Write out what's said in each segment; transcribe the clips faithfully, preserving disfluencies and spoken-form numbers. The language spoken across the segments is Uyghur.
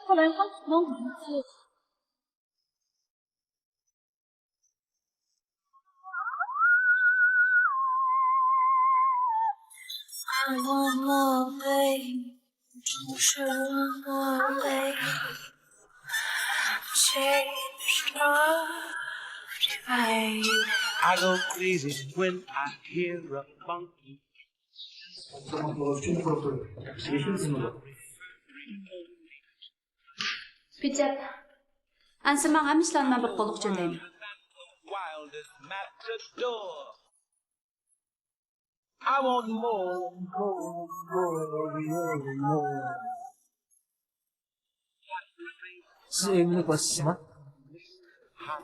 قالايمىقان تۇتماڭ. I want more, babe. Don't you want more, babe? Change your mind. I go crazy when I hear a funky. پېچەت. ئەمسە ماڭا ھەممە ئىشلارنى مەن بىر قوللۇق چۆلەيمەن. سىز ئۆينى باسىسىزما؟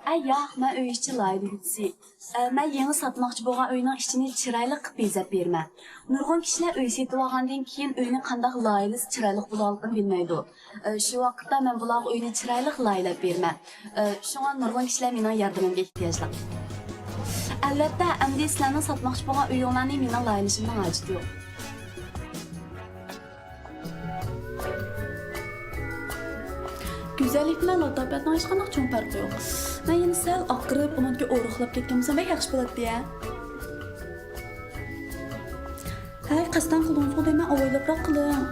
ئە، ياق، مەن ئۆي ئىچى لايىھىلىگۈچىسى. ئە، مەن يېڭى ساتماقچى بولغان ئۆينىڭ ئىچىنى چىرايلىق قىلىپ بېزەپ بېرىمەن. نۇرغۇن كىشىلەر ئۆي سېتىۋالغاندىن كېيىن ئۆينى قانداق لايىھىلىسە چىرايلىق بولىدىغانلىقىنى بىلمەيدۇ. ئە، شۇ ۋاقىتتا مەن بۇلارغا ئۆينى چىرايلىق لايىھىلەپ بېرىمەن. ئە، شۇڭا نۇرغۇن كىشىلەر مېنىڭ ياردىمىمگە ئېھتىياجلىق. ئەلۋەتتە، ئەمدى سىلەرنىڭ ساتماقچى بولغان ئۆيۈڭلارنى مېنىڭ لايىھىلىشىمنىڭ ھاجىتى يوق. گۈزەللىك بىلەن لاتاپەتنىڭ ھېچقانداق چوڭ پەرقى يوق. مەن يەنە سەل ئاقىرىپ، ئۇنىڭدىكى ئورۇقلاپ كەتكەن بولسام بەك ياخشى بولاتتى ھە. ھەي، قەستەن قىلدىڭىزغۇ دەيمەن، ئاۋايلاپراق قىلىڭ.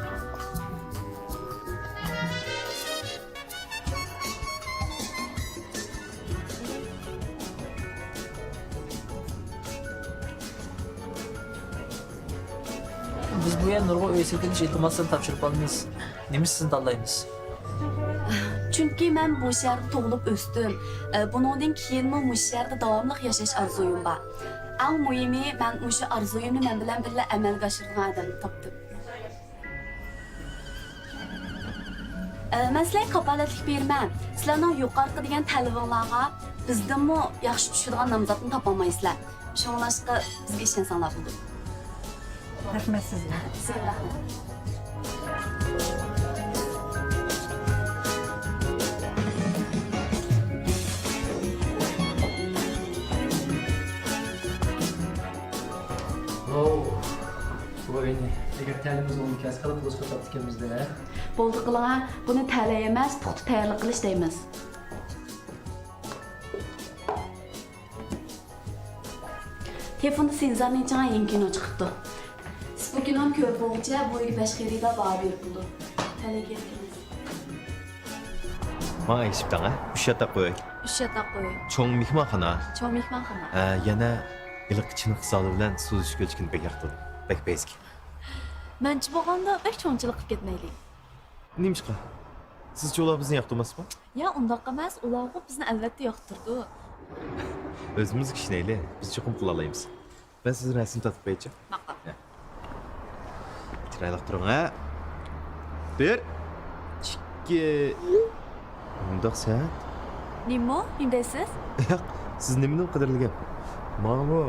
بىز بۇ يەر نۇرغۇن ئۆي سېتىۋېلىش ئىلتىماسلىرىنى تاپشۇرۇپ ئالىمىز. نېمىشقا سىزنى تاللايمىز؟ چۈنكى مەن بۇ شەھەردە تۇغۇلۇپ ئۆستۈم. ئە، بۇنىڭدىن كېيىنمۇ مۇشۇ شەھەردە داۋاملىق ياشاش ئارزۇيۇم بار. ئەڭ مۇھىمى، مەن مۇشۇ ئارزۇيۇمنى مەن بىلەن بىللە ئەمەلگە ئاشۇرىدىغان ئادەمنى تاپتىم. ئە، مەن سىلەرگە كاپالەتلىك بېرىمەن. سىلەرنىڭ يۇقىرىقى دېگەن تەلىپىڭلارغا بىزدىنمۇ ياخشى چۈشىدىغان نامزاتنى تاپالمايسىلەر. شۇڭلاشقا بىزگە ئىشەنسەڭلار بولىدۇ. رەھمەت سىزگە. سىزگە رەھمەت. ۋاۋ، بۇ ئۆينى ئەگەر تەلىيىمىز بولمىكەن، قىلىپ بولۇشقا تاپتىكەنمىز-دە. بولدى قىلىڭا، بۇنى تەلەي ئەمەس، پۇختا تەييارلىق قىلىش دەيمىز. تېلېفوندا سېنزارنىڭ چىڭا يېڭى كىنو چىقىپتۇ. سىز بۇ كىنونى كۆرۈپ بولغۇچە بۇ ئۆيگە بەش خېرىدار باھا بېرىپ بولىدۇ. تەلەيگە ئېرىشىمىز. ماڭا ئېشىپتىڭ ھە؟ ئۈچ ياتاق ئۆي. ئۈچ ياتاق ئۆي. چوڭ مېھمانخانا. چوڭ مېھمانخانا. ھە، يەنە ھېلىقى چىنە قىز زالى بىلەن سۇ ئۈزۈش كۆلچىكىنى بەك ياقتۇردۇم. بەك پەيزىكەن. مەنچە بولغاندا بەك چوڭچىلىق قىلىپ كەتمەيلى. نېمىشقا؟ سىزچە ئۇلار بىزنى ياقتۇرماسمۇ؟ يا، ئۇنداق ئەمەس، ئۇلارغۇ بىزنى ئەلۋەتتە ياقتۇرىدۇ. ئۆزىمىزگە ئىشىنەيلى، بىز چوقۇم قىلالايمىز. مەن سىزدىن رەسىم تارتىپ قويايچۇ؟ ماقۇل. يا. چىرايلىق تۇرۇڭ ھە. بىر، ئىككى. مۇنداق سەت. نېمىمۇ؟ نېمە دەيسىز؟ ياق، سىز نېمىدىن قەدىرلىگەن؟ ماڭىمۇ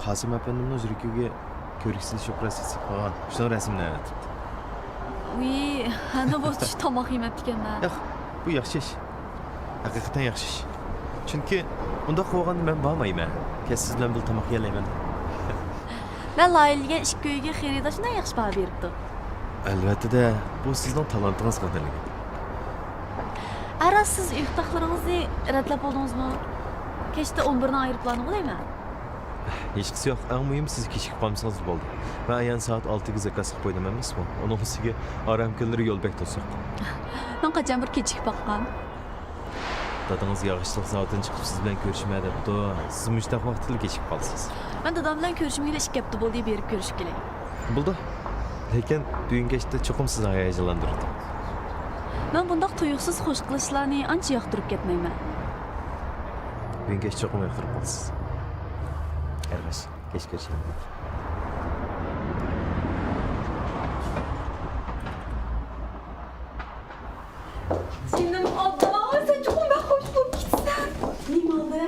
قاسىم ئەپەندىمنىڭ يۈرىكىگە كۆرگۈسى سېلىش ئوپېراتسىيىسى قىلغان، شۇنىڭ رەسىمىنى ئەۋەتىپتۇ. ۋىي، ھەنە بولسا تاماق يېمەپتىكەنمەن. ياق، بۇ ياخشى ئىش. ھەقىقەتەن ياخشى ئىش. چۈنكى ئۇنداق بولغاندا مەن بارمايمەن. كەچ سىز بىلەن بىللە تاماق يېيەلەيمەن. مەن لايىھىلىگەن ئىككى ئۆيگە خېرىدار شۇنداق ياخشى باھا بېرىپتۇ. ئەلۋەتتە-دە، بۇ سىزنىڭ تالانتىڭىزغا قەدەرلىگەن. ئە راست، سىز ئۆي تاقلىرىڭىزنى رەتلەپ بولدىڭىزمۇ؟ كەچتە ئون بىرنىڭ ئايروپىلانىغۇ دەيمەن. ھېچقىسى يوق، ئەڭ مۇھىمى سىز كېچىكىپ قالمىسىڭىز بولدى. مەن ئايان سائەت ئالتىگە زاكاز قىلىپ قويدۇم ئەمەسمۇ؟ ئۇنىڭ ئۈستىگە ئارام كۈنلىرى يول بەك توسۇق. مەن قاچان بىر كېچىكىپ باققان؟ دادىڭىز ياغاچچىلىق زاۋۇتىدىن چىقىپ سىز بىلەن كۆرۈشىمەن دەپتۇ. سىز مۇشۇنداق ۋاقىتتىلا كېچىكىپ قالىسىز. مەن دادام بىلەن كۆرۈشمىگىلى ئىككى ھەپتە بولدى، بېرىپ كۆرۈشۈپ كېلەي. بولىدۇ. لېكىن بۈگۈن كەچتە چوقۇم سىزنى ھاياجانلاندۇرىدۇ. مەن بۇنداق تۇيۇقسىز خوش قىلىشلارنى ئانچە ياقتۇرۇپ كەتمەيمەن. بۈگۈن كەچ چوقۇم ياقتۇرۇپ قالىسىز. قېرىنداش، كەچ كۆرۈشەيلى. جېنىم ئابلا، سەن چوقۇم بەك خوش بولۇپ كېتىسەن. نېمە بولدى؟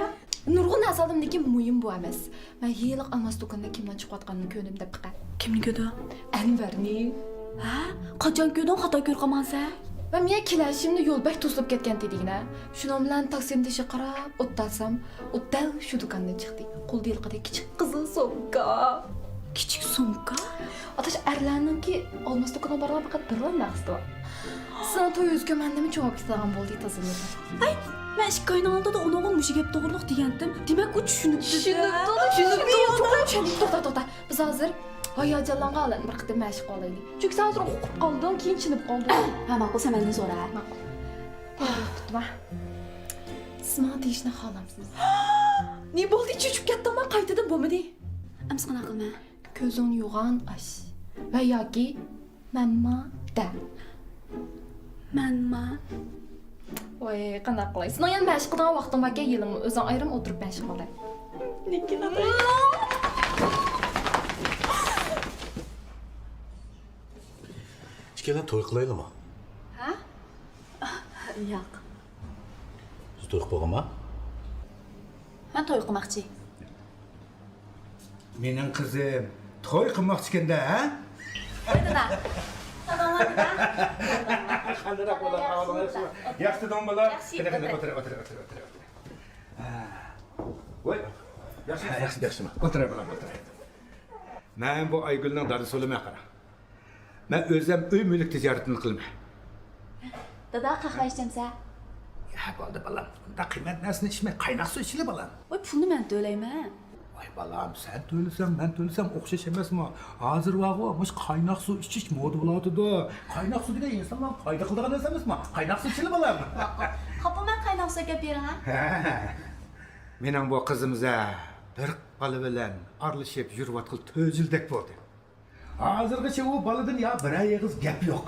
نۇرغۇن نەرسە ئالدىم، لېكىن مۇھىم بۇ ئەمەس. مەن ھېلىقى ئالماس دۇكىنىدا كىمنىڭ چىقىۋاتقانلىقىنى كۆردۈم، دەپ بېقە. كىمنى كۆردۈڭ؟ ئەنۋەرنى. ھە؟ قاچان كۆردۈڭ؟ خاتا كۆرۈپ قالمامسەن؟ مەن يەنە كېلىشىمدە يول بەك توسۇلۇپ كەتكەنتى دېگىنە. شۇنىڭ بىلەن تاكسىنىڭ تېشىغا قاراپ ئولتۇرسام، ئۇ دەل شۇ دۇكاندىن چىقتى. قولىدا ھېلىقىدەك كىچىك قىزىل سومكا. كىچىك سومكا؟ ئاتاش، ئەرلەرنىڭكى ئالماس دۇكىنىغا بارغان پەقەت بىرلا نەرسىدۇر. سىزنىڭ تويىڭىزغا مەندىنمۇ چوڭ ئاپ كېتىدىغان بولدى، تازىمۇ. ئەي، مەن ئىككى ئاينىڭ ئالدىدا ئۇنىڭغا مۇشۇ گەپ توغرىلىق دېگەنتىم. دېمەك، ئۇ چۈشىنىپتۇ. چۈشىنىپتۇ، چۈشىنىپتۇ. توغرا، توغرا، توغرا. بىز ھازىر ھاياجانلانغان ھالەتنى بىر قېتىم مەشىق قىلايلى. چۈنكى سەن ھازىر ئۇقۇپ قالدىڭ، كېيىن چۈشىنىپ قالدىڭ. ھە، ماقۇل، سەن مەندىن سورا. ماقۇل. تۇتما. سىز ماڭا دېيىشنى خالامسىز؟ نېمە بولدى؟ چۆچۈپ كەتتىڭما؟ قايتىدىن بولمىدى. ئەمسە قانداق قىلىمەن؟ كۆزۈڭنى يوغان ئاچ. ۋە ياكى مەنما دە. مەنما. ۋاي، قانداق قىلاي؟ سېنىڭ يەنە مەشىق قىلىدىغان ۋاقتىڭ باركەن، يېلىڭ ئۆزۈڭ ئايرىم ئولتۇرۇپ مەشىق قىلاي. لېكىن ئىككىيلەن توي قىلايلىمۇ؟ ھە؟ ياق. بىز توي قىلىپ بولغانما؟ مەن توي قىلماقچى. مېنىڭ قىزىم توي قىلماقچىكەن-دە، ھە؟ ھەي، دادا. قانداق، دادا؟ قانداق ئەھۋالىڭىز، ياخشىمۇ؟ ياخشى، دادا. ياخشى، قېنى، قېنى، ئولتۇرۇڭ. ئولتۇر، ئولتۇر، ئولتۇر، ئولتۇر. ھە. ۋاي، ياخشى. ھە، ياخشى، ياخشىمۇ؟ ئولتۇراي، بالام، ئولتۇراي. مەن بۇ ئايگۈلنىڭ دادىسى بولىمەن، قارا. مەن ئۆزۈم ئۆي مۈلۈك تىجارىتىنى قىلىمەن. دادا، قەھۋە ئىچەمسە؟ يا، بولدى، بالام. ئۇنداق قىممەت نەرسىنى ئىچمەي، قايناق سۇ ئىچىلە، بالام. ۋاي، پۇلنى مەن تۆلەيمەن. ۋاي، بالام، سەن تۆلىسەڭ، مەن تۆلىسەم ئوخشاش ئەمەسمۇ؟ ھازىر بارغۇ، مۇشۇ قايناق سۇ ئىچىش مودا بولۇۋاتىدۇ. قايناق سۇ دېگەن ئىنسانلارغا پايدا قىلىدىغان نەرسە ئەمەسمۇ؟ قايناق سۇ ئىچىلە، بالام. ماقۇل. قاپقۇ، مەن قايناق سۇ ئەكەپ بېرىڭ، ھە؟ ھە. مېنىڭ بۇ قىزىمزە بىر بالا بىلەن ئارىلىشىپ يۈرۈۋاتقىلى تۆت يىلدەك بولدى. ھازىرغىچە ئۇ بالىدىن يا بىرەر ئېغىز گەپ يوق.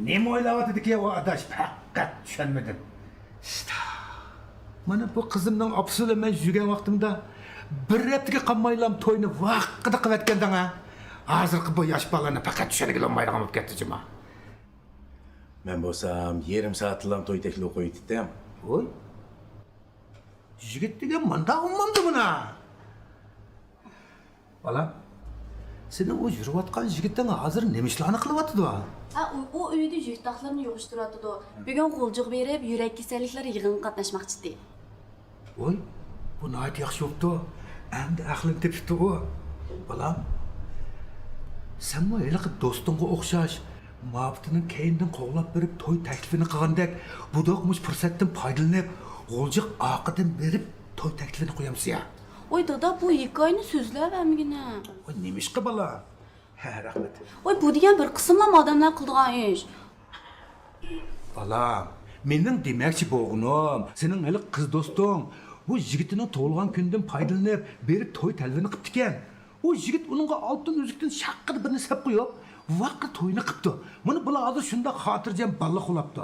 نېمە ئويلاۋاتىدىكى ئۇ ئاداش، پەقەت چۈشەنمىدىم. ئىشتا. مانا بۇ قىزىمنىڭ ئاپىسى بىلەن مەن يۈرگەن ۋاقتىمدا بىر ھەپتىگە قالمايلا توينى ۋاققىدە قىلىۋەتكەندىڭ ھە. ھازىرقى بۇ ياش بالىلارنى پەقەت چۈشەنگىلى بولمايدىغان بولۇپ كەتتى جۇما. مەن بولسام يېرىم سائەتتىنلا توي تەكلىپى قويۇۋېتىپتىم. ۋوي. يىگىت دېگەن مانداق ئوممامدۇ مانا؟ بالام، سېنىڭ ئۇ يۈرۈۋاتقان يىگىتىڭ ھازىر نېمە ئىشلارنى قىلىۋاتىدۇ؟ ھە، ئۇ، ئۇ ئۆيدە يۈكتاقلىرىنى يىغىشتۇرۇۋاتىدۇ. بۈگۈن غۇلجىغا بېرىپ، يۈرەك كېسەللىكلىرى يىغىنىغا قاتناشماقچىدى. ۋوي، بۇ ناھايىتى ياخشى بوپتۇ. ئەمدى ئەقلىنى تېپىپتۇ ئۇ. بالام، سەنمۇ ھېلىقى دوستۇڭغا ئوخشاش مۇھەببىتىنىڭ كەينىدىن قوغلاپ بېرىپ توي تەكلىپىنى قىلغاندەك، بۇدۇق مۇشۇ پۇرسەتتىن پايدىلىنىپ، غۇلجىغا ئارقىدىن بېرىپ توي تەكلىپىنى قويامسىز يا؟ ۋاي دادا، بۇ ھېكايىنى سۆزلەۋەرمىگىنە. ۋاي نېمىشقا بالام؟ ھە، رەھمەت. ۋاي بۇ دېگەن بىر قىسىملا ئادەملەر قىلىدىغان ئىش. بالام، مېنىڭ دېمەكچى بولغىنىم، سېنىڭ ھېلىقى قىز دوستۇڭ بۇ يىگىتىنىڭ تۇغۇلغان كۈنىدىن پايدىلىنىپ بېرىپ توي تەلۋىنى قىپتىكەن. ئۇ يىگىت ئۇنىڭغا ئالتۇن ئۈزۈكتىن شاققىدە بىرنى سېلىپ قويۇپ، ۋاققىدە تويىنى قىپتۇ. مانا بۇلار ھازىر شۇنداق خاتىرجەم بالىلىق بولاپتۇ.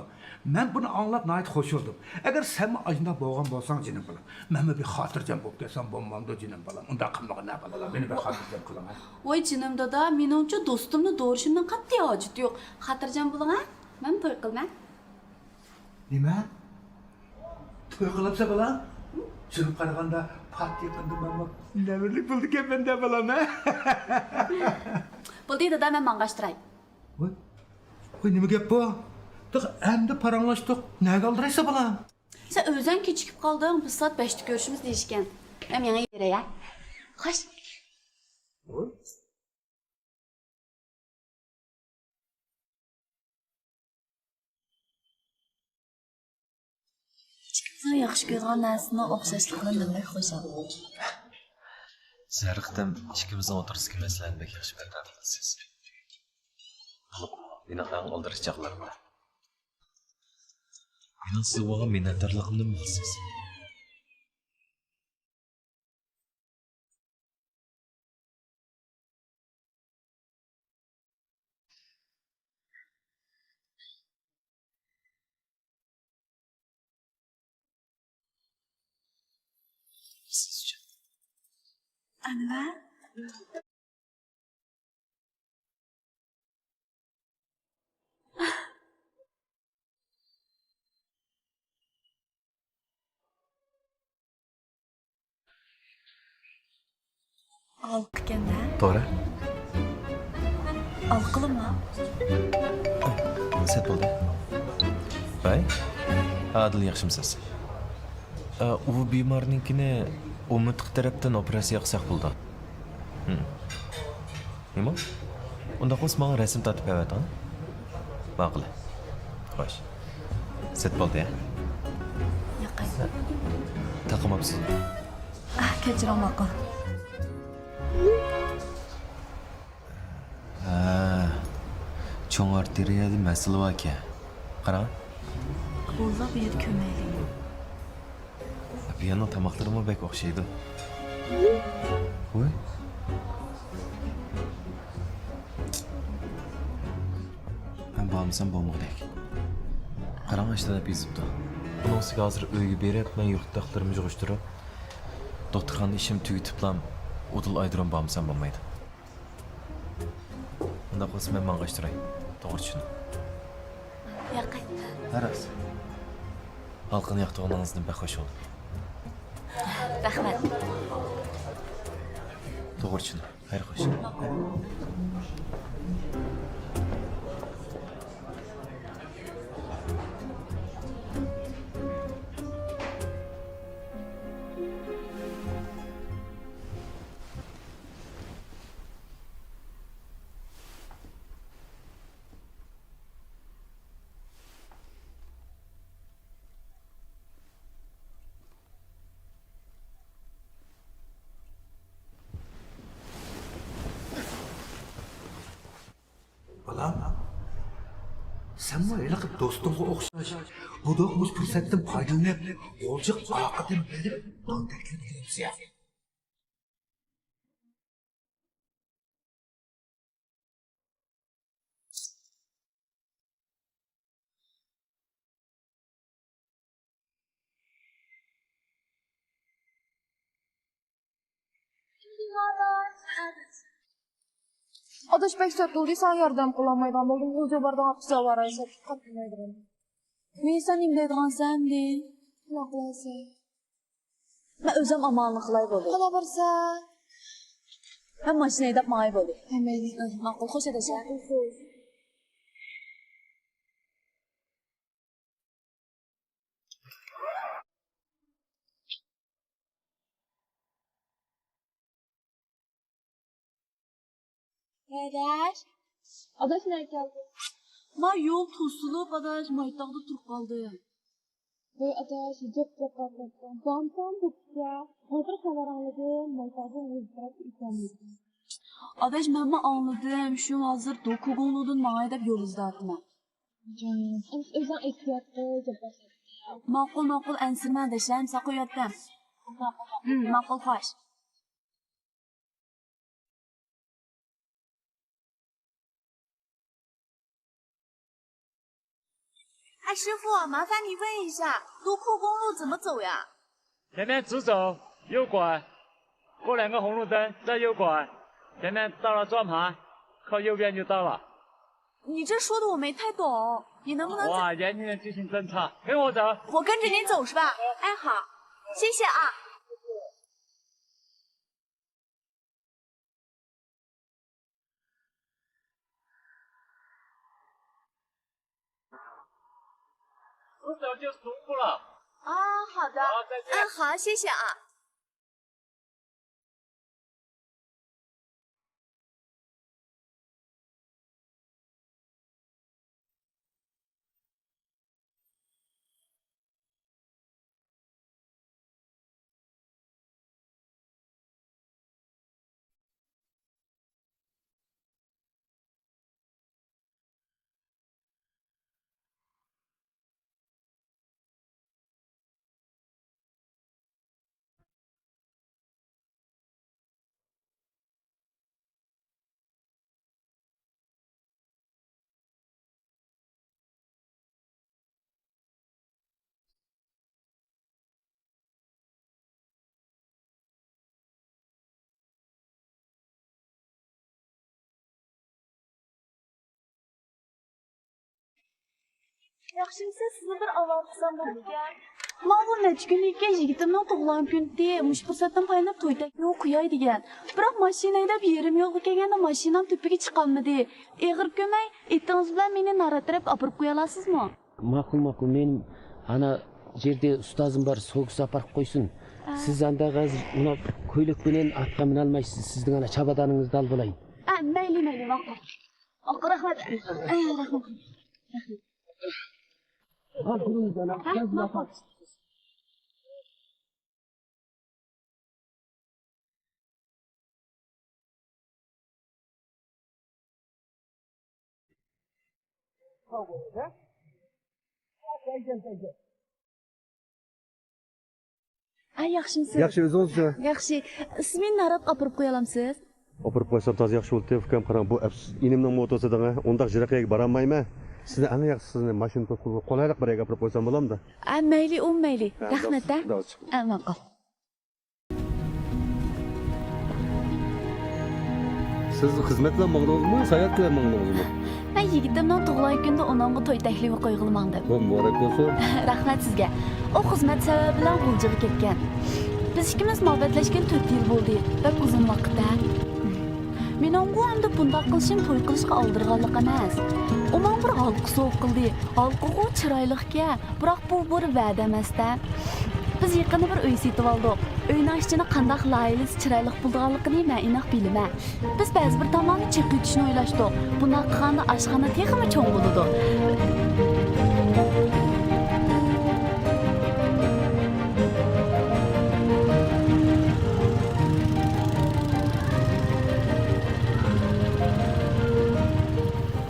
مەن بۇنى ئاڭلاپ ناھايىتى خوش بولدۇم. ئەگەر سەنمۇ ئاشۇنداق بولغان بولساڭ جېنىم بالام، مەنمۇ بىر خاتىرجەم بولۇپ كەتسەم بولمامدۇ جېنىم بالام؟ ئۇنداق قىلمىغىن ھە بالىلار، مېنى بىر خاتىرجەم قىلىڭ ھە. ۋاي جېنىم دادا، مېنىڭچە دوستۇمنى دورىشىمنىڭ قەتئىي ھاجىتى يوق. خاتىرجەم بولۇڭ ھە، مەن توي قىلىمەن. نېمە؟ توي قىلامسەن بالام؟ سۈرۈپ قارىغاندا پات يېقىندا مەنمۇ نەۋرىلىك بولىدىكەنمەن دە بالام ھە؟ بولدى دادا، مەن ماڭغاچ تۇراي. ۋاي، ۋاي، نېمە گەپ بۇ؟ تېخى ئەمدى پاراڭلاشتۇق، نەگە ئالدىرايسەن بالام؟ سەن ئۆزەڭ كېچىكىپ قالدىڭ، بىز سائەت بەشتە كۆرۈشىمىز دېيىشكەن. مەن مېڭىۋېرەي ھە. خوش. ئىككىمىزنىڭ ياخشى كۆرىدىغان نەرسىنىڭ ئوخشاشلىقىدىن بەك خۇشال. سىز ھەر قېتىم ئىككىمىزنىڭ ئوتتۇرىسىدىكى مەسىلىنى بەك ياخشى بىر ھەل قىلىسىز. بولۇپمۇ مېنىڭ ئەڭ ئالدىراش چاغلىرىمدا مېنىڭ سىزگە بولغان مىننەتدارلىقىمنىمۇ بىلىسىز. ئەنۋەر. ئالقىكەن-دە. توغرا. ئالقىلىما. سەت بولدى. ۋاي، ئادىل ياخشىمسىز؟ ئا، ئۇ بىمارنىڭكىنى ئومۇرتقا تەرەپتىن ئوپېراتسىيە قىلساق بولىدۇ. ھىم. نېمە؟ ئۇنداق بولسا ماڭا رەسىم تارتىپ بېرىۋەتىڭ. ماقۇل. خوش. سەت بولدى، ھە؟ ياقاي. تاقىماپسىز. ئاھ، كەچۈرۈڭ، ماقۇل. ھە، چوڭ ئارتېرىيەدە مەسىلە باركەن. قاراڭ. بولدى، بۇ يەردە كۆرمەيلى. بۇ يەرنىڭ تاماقلىرىمۇ بەك ئوخشايدۇ. ۋوي. مەن بارمىسام بولمىغۇدەك. قاراڭ، ئاشۇ تەرەپ يېزىپتۇ. ئۇنىڭ ئۈستىگە ھازىر ئۆيگە بېرىپ، مەن يوقىتاقلىرىمنى يىغىشتۇرۇپ، دوختۇرخانىدا ئىشىمنى تۈگىتىپلا، ئۇدۇل ئايرودروم بارمىسام بولمايدۇ. ئۇنداق بولسا مەن ماڭغاچ تۇراي. توغرا چۈشىنىڭ. ياقاي. ھە، راست. ھالقىن ياقتۇرغىنىڭىزدىن بەك خۇش بولدۇم. رەھمەت. توغرا چۈشىنىڭ. خەير خوش. بالام، سەنمۇ ھېلىقى دوستۇڭغا ئوخشاش بۇدۇق مۇشۇ پۇرسەتتىن پايدىلىنىپ، غۇلجىغا ئارقىدىن بېرىپ نان تەكلىپ قىلىمسىز يا؟ ئاداش، بەك سەت بولدى، ساڭا ياردەم قىلالمايدىغان بولدۇم. غۇلجىغا بارىدىغان ئاقچا بار، سەت قاتنىمايدىغان. مېنى سەن نېمە دەيدىغانسەن ئەمدى؟ شۇنداق قىلارسەن. مەن ئۆزۈم ئامالىنى قىلاي بولدى. قانداق بارىسەن؟ مەن ماشىنا ھەيدەپ ماڭاي بولدى. ھە، مەيلى. ماقۇل، خوش ئاداش. ئاداش. ئاداش، نەگە كەلدىڭ؟ ما يول توسۇلۇپ، ئاداش، مايتاغدا تۇرۇپ قالدىم. ۋاي ئاداش، ھىجاب جاپا تارتقان. بامسام بوپتۇ. ھازىر خەۋەر ئاڭلىدىم، مايتاغدىن ئۆزى تەرەپكە ئۆتەلمىدى. ئاداش، مەنمۇ ئاڭلىدىم، شۇ ھازىر دوكۇگۇڭلۇدىن ماڭاي دەپ يول ئىزدەۋاتىمەن. جان، ئەمىسە ئۆزۈڭ ئېھتىيات قىل، جاپا تارتقىن. ماقۇل، ماقۇل، ئەنسىرىمە ئاداش، ھەم ساقايىۋەتتىم. ماقۇل، ماقۇل. ھىم، ماقۇل، خوش. ئەي، 师傅，麻烦你问一下，独库公路怎么走呀？前面直走，右拐，过两个红绿灯，再右拐，前面到了转盘，靠右边就到了。你这说的我没太懂，你能不能再……哇，年轻人记性真差，跟我走。我跟着您走是吧？哎，好，谢谢啊。 不走就重复了。啊，好的。好，再见。嗯，好，谢谢啊。 ياخشىمسىز؟ سىزنى بىر ئاۋارە قىلسام بولىدىكەن. ماۋۇ نەچچە كۈندىن كېيىن يىگىتىمنىڭ تۇغۇلغان كۈنى ئىدى. مۇشۇ پۇرسەتتىن پايدىلىنىپ توي تەكلىپى قوياي دېگەن. بىراق ماشىنا ھەيدەپ يېرىم يولغا كەلگەندە ماشىنام تۆپىگە چىقالمىدى. ئېغىر كۆرمەي، ئېتىڭىز بىلەن مېنى نارات تەرەپكە ئاپىرىپ قويالارسىزمۇ؟ ماقۇل، ماقۇل. مېنىڭ ئانا يەردە ئۇستازىم بار، سوگىسى ئاپىرىپ قويسۇن. ئا. سىز ئانداق ھازىر ئۇنى كويلۇك بىلەن ئاتقا مىنالمايسىز. سىزنىڭ ئانا چاپىدانىڭىزنى ئالىۋالايىن. ئا، مەيلى، مەيلى، ماقۇل. ماقۇل، رەھمەت. ئەي، رەھمەت. ھە، ماقۇل. ھە، ياخشىمۇسىز؟ ياخشى، ئۆزىڭىزچۇ؟ ياخشى. ئىسمىنى ناراتقا ئاپىرىپ قويالامسىز؟ ئاپىرىپ قويسام تازا ياخشى بولاتتى، ئۇكام. قاراڭ، بۇ ئەپسىز ئىنىمنىڭ موتوسى دەڭە، ئۇنداق يىراق يەرگە بارالمايمەن. سىزنى ئەڭ ياخشىسى، سىزنى ماشىنا توسقۇنىغا قولايلىق بىر يەرگە ئاپىرىپ قويسام بولامدۇ؟ ھە، مەيلى، ئۇ مەيلى. ھە، رەھمەت، ھە. داۋۇت، داۋۇت. ھە، ماقۇل. سىز خىزمەت بىلەن ماڭدىڭىزمۇ، ساياھەت بىلەن ماڭدىڭىزمۇ؟ مەن يىگىتىمنىڭ تۇغۇلغان كۈنىدە ئۇنىڭغا توي تەكلىپى قويغىلى ماڭدىم. بۇ مۇبارەك بولسۇن. رەھمەت سىزگە. ئۇ خىزمەت سەۋەبى بىلەن غۇلجىغا كەتكەن. بىز ئىككىمىز مۇھەببەتلەشكىلى تۆت يىل بولدى. بەك ئۇزۇن ۋاقىت-ھە. مېنىڭغۇ ئەمدى بۇنداق قىلىشىم توي قىلىشقا ئالدىرىغانلىق ئەمەس. ئۇ ماڭا بىر ھالقا سوۋغا قىلدى. ھالقىغۇ چىرايلىقكەن، بىراق بۇ بىر ۋەدە ئەمەس-تە. بىز يېقىندا بىر ئۆي سېتىۋالدۇق. ئۆينىڭ ئىچىنى قانداق لايىھەلىسە چىرايلىق بولىدىغانلىقىنى مەن ئېنىق بىلىمەن. بىز بەزى بىر تاملارنى چېقىۋېتىشنى ئويلاشتۇق. بۇنداق قىلغاندا ئاشخانا تېخىمۇ چوڭ بولىدۇ.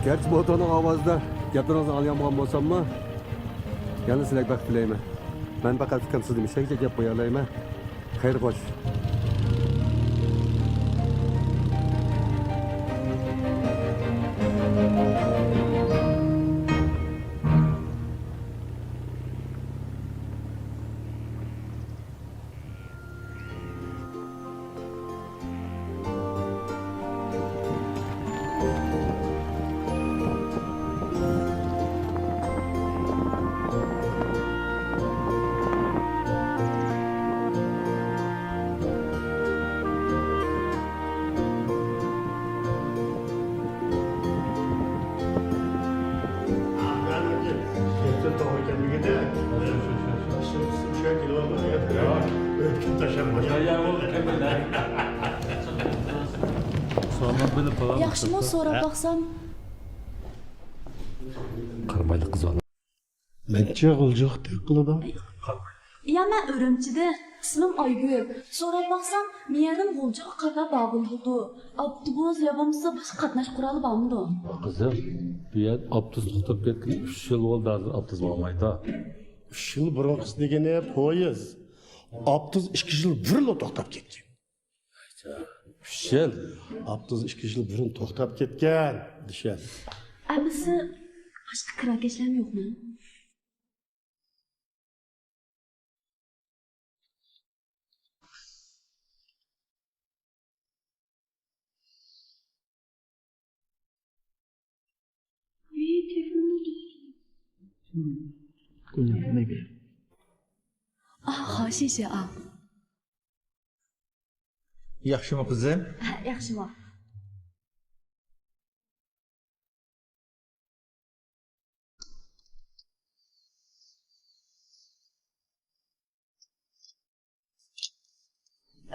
گەرچە موتورنىڭ ئاۋازىدا گەپلىرىڭىزنى ئاڭلىيالمىغان بولساممۇ، يەنە سىلەرگە بەخت تىلەيمەن. مەن پەقەت ئۇكام سىزنى مۇشۇ يەرگىچە ئەكەپ قويالايمەن. خەير خوش. ياخشىمۇ سوراپ باقسام؟ قارامايلىق قىز بار. مەنچە غۇلجىغا تەك قىلىدۇ. يا، مەن ئۈرۈمچىدە. ئىسمىم ئايگۈل. سوراپ باقسام، مېيەردىن غۇلجىغا قايتا بارغىلى بولىدۇ. ئاپتوبۇس يا بولمىسا باشقا قاتناش قورالى بارمىدۇ؟ قىزىم، بۇ يەردە ئاپتوبۇس توختاپ كەتكىلى ئۈچ يىل بولدى، ھازىر ئاپتوبۇس بارمايدۇ. ئۈچ يىل بۇرۇنقىسى دېگىنى پويىز. ئاپتوبۇس ئىككى يىل بۇرۇنلا توختاپ كەتكەن. ئۈچ يىل. ئاپتوبۇس ئىككى يىل بۇرۇن توختاپ كەتكەن، دېشەن. ئەمىسە باشقا كىراكەشلەرمۇ يوقمۇ؟ ھا، خوش ياشا. ياخشىمۇ قىزىم؟ ھە، ياخشىمۇ.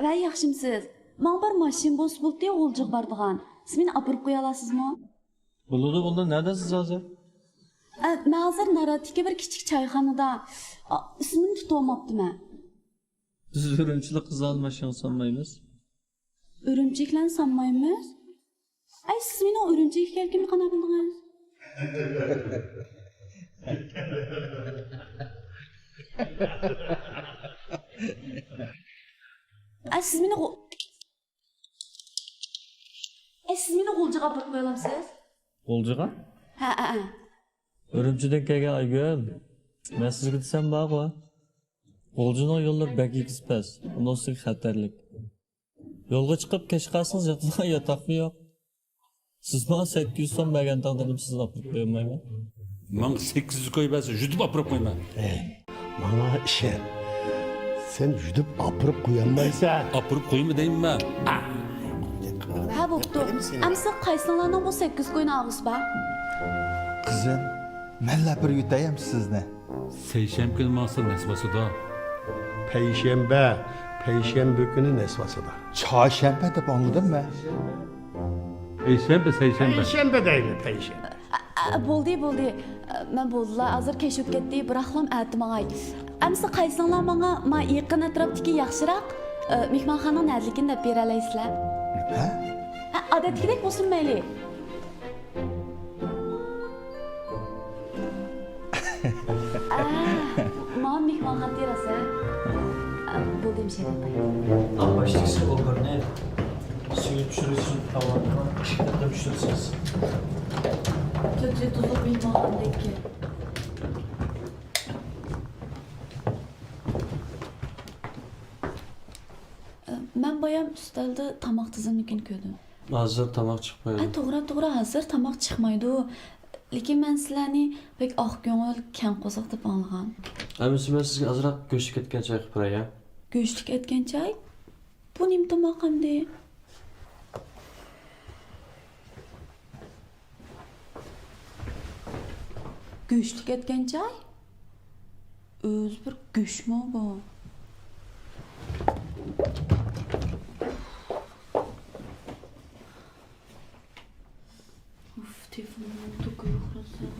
ۋەي، ياخشىمسىز؟ ماڭا بىر ماشىنا بولسا بولدى، غۇلجىغا بارىدىغان. سىز مېنى ئاپىرىپ قويالارسىزمۇ؟ بولىدۇ، ئۇندا نەدىسىز ھازىر؟ ئە، مەن ھازىر ناراتتىكى بىر كىچىك چايخانىدا. ئا، ئىسمىنى تۇتۇۋالماپتىمەن. بىز ئۈرۈمچىلىك قىزلارنى ماشىنىغا سالمايمىز. ئۈرۈمچىلىكلەرنى سالمايمىز؟ ئەي، سىز مېنىڭ ئۈرۈمچىگە كەلگىنىمنى قانداق بىلدىڭىز؟ ئەي، سىز مېنى غۇ-، ئەي، سىز مېنى غۇلجىغا ئاپىرىپ قويالامسىز؟ غۇلجىغا؟ ھە، ھە، ھە. ئۈرۈمچىدىن كەلگەن ئايگۈل، مەن سىزگە دېسەم بارغۇ. غۇلجىنىڭ يوللىرى بەك ئېگىز پەس، ئۇنىڭ ئۈستىگە خەتەرلىك. يولغا چىقىپ كەچ قالسىڭىز ياتىدىغان ياتاقمۇ يوق. سىز ماڭا سەككىز يۈز سوم بەرگەن تەقدىردىمۇ سىزنى ئاپىرىپ قويالمايمەن. ماڭا سەككىز يۈز كوي بەرسە يۈدۈپ ئاپىرىپ قويىمەن. ئەي، ماڭا ئىشەن. سەن يۈدۈپ ئاپىرىپ قويالمايسەن. ئاپىرىپ قويما دەيمەن. ھە، بوپتۇ. ئەمسە قايسىڭلارنىڭ بۇ سەككىز كوينى ئالغۇسى بار؟ قىزىم، مەنلا بىر يۇتايام سىزنى. سەيشەنبە كۈنى ماڭسا نەس باسىدۇ. پەيشەنبە، پەيشەنبە كۈنى نەس باسىدۇ. چارشەنبە دەپ ئاڭلىدىم مەن. پەيشەنبە، سەيشەنبە. پەيشەنبە دەيلى، پەيشەنبە. ئە، ئە، بولدى، بولدى. ئە، مەن بولدىلا، ھازىر كەچ بولۇپ كەتتى، بىراقلام ئەتە ماڭاي. ئەمىسە قايسىڭلار ماڭا، ما يېقىن ئەتراپتىكى ياخشىراق، ئە، مېھمانخانىنىڭ نەدىلىكىنى دەپ بېرەلەيسىلەر؟ ھە؟ ھە، ئادەتتىكىدەك بولسۇن مەيلى. ئە، ماڭا مېھمانخانا تېرىسە. ئە، بولدى، مۇشۇ يەردە ئولتۇراي. ئەڭ باشتىكىسى ئوبورنى سۈيى چۈشۈرۈشنى تاۋارنىڭ ئىككى قېتىم چۈشۈرىسىز. تۆت يۇلتۇزلۇق مېھمانخانىدىكى. ئە، مەن بايام ئۈستەلدە تاماق تىزىملىكىنى كۆردۈم. ھازىر تاماق چىقمايدۇ. ئە، توغرا، توغرا، ھازىر تاماق چىقمايدۇ. لېكىن مەن سىلەرنى بەك ئاق كۆڭۈل، كەڭ قورساق دەپ ئاڭلىغان. ئەمىسە مەن سىزگە ئازراق گۆشلۈك ئەتكەن چاي قىلىپ بېرەي، ھە؟ گۆشلۈك ئەتكەن چاي؟ بۇ نېمە تاماق ئەمدى؟ گۆشلۈك ئەتكەن چاي؟ ئۆزى بىر گۆشمۇ بۇ؟ ئۇف، تېلېفونۇمنىڭ توكى يوق روزا.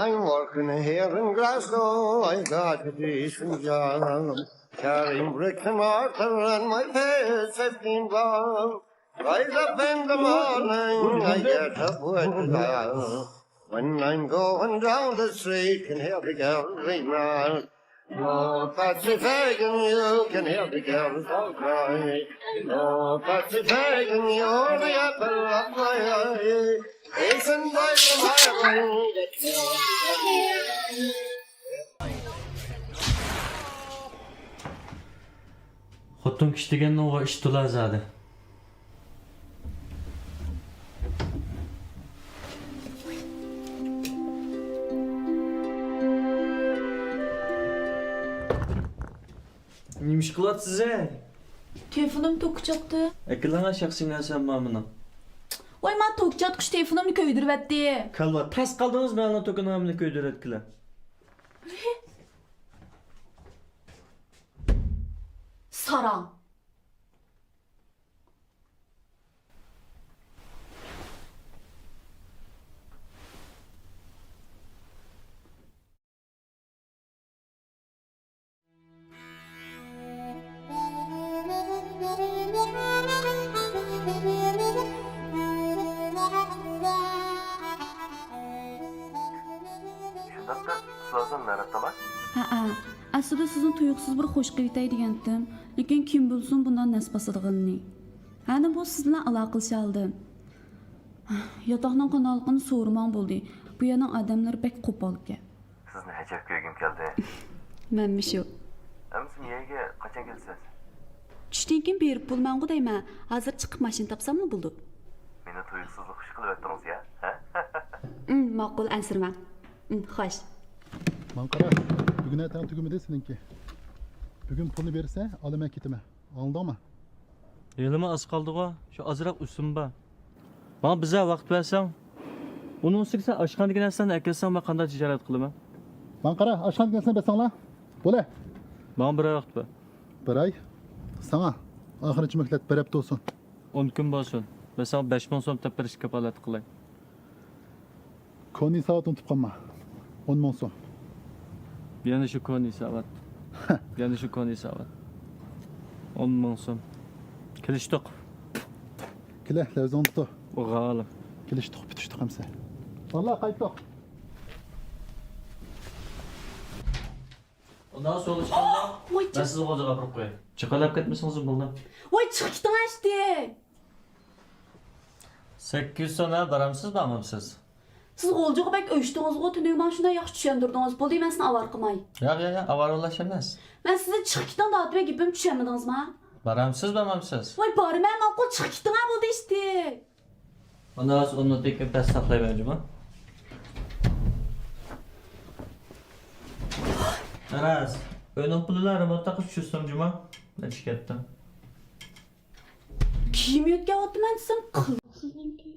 I'm working here in Glasgow, I got a decent job. Carrying bricks and mortar and my pay is fifteen bob. Rise up in the morning, I get up with the bell. When I'm going down the street, can hear the girls remark. Oh, Patsy Fagan, you can hear the girls all cry. Oh, Patsy Fagan, you're the apple of my eye. Hasten by the highway. خوتۇن كىشى دېگەننىڭغۇ ئىشى تولا زادى. نېمە ئىش قىلىۋاتىسىز ھەي؟ تېلېفونۇم توكى چاتتى. ئەكېلىڭە شەخسىي نەرسەم بار مېنىڭ. ۋاي، مانا توكى چاتقۇچ تېلېفونۇمنى كۆيدۈرۈۋەتتى. كالۋا، تاس قالدىڭىز مەنىڭ توكىنىڭ ھەممىنى كۆيدۈرۈۋەتكىلى. ساراڭ. شۇنداقتا، سىلەرسەن نەرەتتىلا؟ ھەئە. ئەسلىدە سىزنى تۇيۇقسىز بىر خوش قىلىۋېتەي دېگەنتىم. لېكىن كىم بىلسۇن بۇنداق نەس باسىدىغىنىنى. ھەنە بۇ سىز بىلەن ئالاقىلىشالىدىم. ياتاقنىڭ قانداقلىقىنى سورىماڭ بولدى. بۇ يەرنىڭ ئادەملىرى بەك قوپالكەن. سىزنى ئەجەب كۆرگۈم كەلدى. مەنمۇ شۇ. ئەمىسە يەرگە قاچان كېلىسىز؟ چۈشتىن كېيىن بېرىپ بولىمەنغۇ دەيمەن. ھازىر چىقىپ ماشىنا تاپساملا بولىدۇ. مېنى تۇيۇقسىزلا خۇش قىلىۋەتتىڭىز يا، ھە؟ ئىم، ماقۇل، ئەنسىرىمەڭ. ئىم، خوش. ماڭا قارا، بۈگۈن ئەتەڭ تۈگىمىدى سېنىڭكى. بۈگۈن پۇلنى بېرسە، ئالىمەن كېتىمەن. ئاڭلىدىڭمۇ؟ ھېلىمۇ ئاز قالدىغۇ، شۇ ئازراق ئۈستۈم بار. ماڭا بىزەر ۋاقىت بەرسەڭ، ئۇنىڭ ئۈستىگە سەن ئاشخانىدىكى نەرسىلەرنى ئەكەلسەڭ، مەن قانداق تىجارەت قىلىمەن؟ ماڭا قارا، ئاشخانىدىكى نەرسىلەرنى بەرسەڭلار. بولە. ماڭا بىر ئاي ۋاقىت بەر. بىر ئاي؟ ساڭا ئاخىرىنچى مۆھلەت بىر ھەپتە بولسۇن. ئون كۈن بولسۇن. مەن ساڭا بەش مىڭ سوم تېپىپ بېرىشكە كاپالەتلىك قىلاي. كونا ھېسابات ئۇنتۇپ قالما. ئون مىڭ سوم. يەنە شۇ كونا ھېسابات. يەنە شۇ كونا ھېسابات. ئون مىڭ سوم. كېلىشتۇق. كېلە، لەۋزىڭنى تۇت. بولغانلىق. كېلىشتۇق، پۈتۈشتۇق ئەمسە. باللا، قايتتۇق. ئۇنداق سوغا چىققاندا، ۋاي، مەن سىزنى غۇلجىغا ئاپىرىپ قوياي. چاقالاپ كەتمىسىڭىز بولدى. ۋاي، چىقىپ كېتىڭ ئەشتى. سەككىز يۈز سوم ھە، بارامسىز، بارمامسىز؟ سىز غۇلجىغا بەك ئۆچتىڭىزغۇ، تۈنۈگۈن ماڭا شۇنداق ياخشى چۈشەندۈردىڭىز. بولدى، مەن سىزنى ئاۋارە قىلماي. ياق، ياق، ياق، ئاۋارە بولۇش ئەمەس. مەن سىزدىن چىقىپ كېتىڭ دەۋاتىمەن، گېپىمنى چۈشەنمىدىڭىزما؟ بارامسىز، بارمامسىز؟ ۋاي، بارىمەن، ماقۇل، چىقىپ كېتىڭ ھە، بولدى ئەشتى. ئۇنداق بولسا ئون مىنۇتتىن كېيىن پەس ساقلايمەن جۇمۇ. راست. ئۆينىڭ پۇلىلا رېمونتقا چۈشۈرسۇن جۇما. نەچچە كەتتىم. كىيىم يۆتكەۋاتىمەن دېسەم، قىلىقسىزنىڭكى.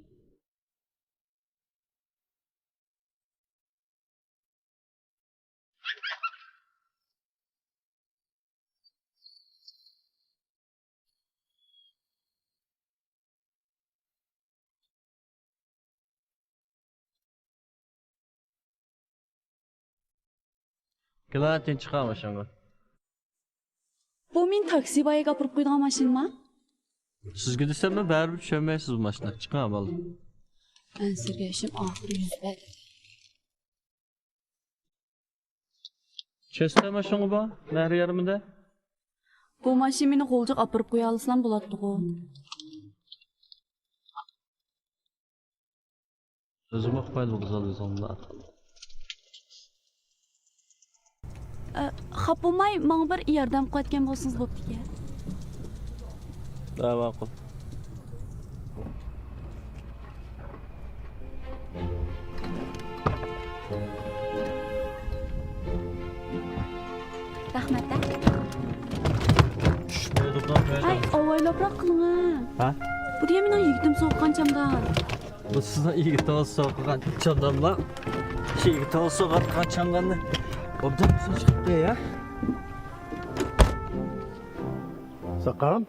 كېلە، تىنچ چىقار ماشىنىغا. بۇ مېنى تاكسى بايىگە ئاپىرىپ قويىدىغان ماشىنىما؟ سىزگە دېسەممۇ بەرىبىر چۈشەنمەيسىز بۇ ماشىنىغا. چىقىڭ ئەمەلدىن. ئەنسىرىگەن ئىشىم ئاخىرى يۈز بەردى. چېستا ماشىنىڭىز بار، مەھرى يېرىمدە. بۇ ماشىنىنى غۇلجىغا ئاپىرىپ قويالىسىلام بولاتتىغۇ. ئۆزىمۇ ئۇقمايدۇ بۇ زال ئۆزۈڭنى. ئە، خاپا بولماي، ماڭا بىر ياردەم قىلىۋەتكەن بولسىڭىز بوپتىكەن. ھە، ماقۇل. رەھمەت، ھە. چۈشۈپ قالدۇق، ھە. ئاي، ئاۋايلاپراق قىلىڭە. ھە؟ بۇ دېگەن مېنىڭ يىگىتىم سوققان چامدان. بۇ سىزنىڭ يىگىتىڭىز سوققان چامدانما؟ شۇ يىگىتىڭىز سوققان چامداننى ئوبدان سوقۇپ قوياي، ھە؟ ساقام،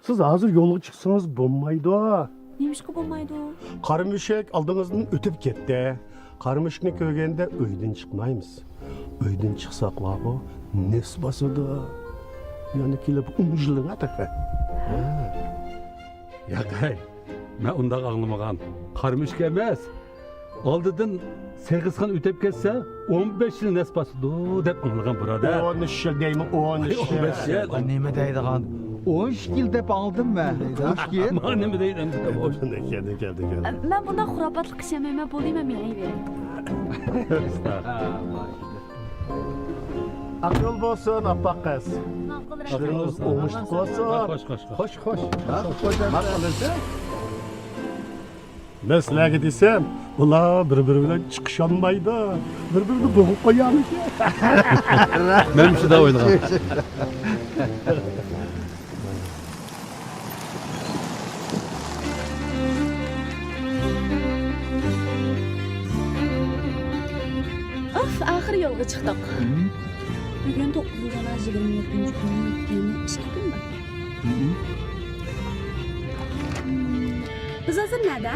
سىز ھازىر يولغا چىقسىڭىز بولمايدۇ. نېمىشقا بولمايدۇ؟ قارا مۈشۈك ئالدىڭىزدىن ئۆتۈپ كەتتى. قارا مۈشۈكنى كۆرگەندە ئۆيدىن چىقمايمىز. ئۆيدىن چىقساق بارغۇ، نەپس باسىدۇ. يەنە كېلىپ ئۇنجىلىڭا تېخى. ھە. ياق، ھەي، مەن ئۇنداق ئاڭلىمىغان. قارا مۈشۈك ئەمەس. ئالدىدىن سېغىزخان ئۆتۈپ كەتسە، ئون بەش يىل نەپس باسىدۇ دەپ ئاڭلىغان، بۇرادەر. ئون ئۈچ يىل دەيمەن، ئون ئۈچ يىل. ئون بەش يىل. نېمە دەيدىغان؟ ئون ئىككى يىل دەپ ئاڭلىدىم مەن. ئون ئىككى يىل؟ مانا نېمە دەيدۇ ئەمدى؟ كەلدى، كەلدى، كەلدى. مەن بۇنداق خۇراپاتلىققا ئىشەنمەيمەن، بولدى، مەن مېڭىۋېرەي. ئاق يول بولسۇن، ئاپپاق قىز. ماقۇل، رەھمەت. ئىشلىرىڭىز ئوڭۇشلۇق بولسۇن. خوش، خوش، خوش. خوش، خوش. ماقۇل. مەن سىلەرگە دېسەم، ئۇلار بىر-بىرى بىلەن چىقىشالمايدۇ، بىر-بىرىنى بوغۇپ قويامىكىن؟ مەن شۇنداق ئويلىغان. ئاف، ئاخىرى يولغا چىقتۇق. بۈگۈن توققۇزىنچى ئاينىڭ يىگىرمە يەتتىنچى كۈنى، يەنە ئىككى كۈن بار. بىز ھازىر نەدە؟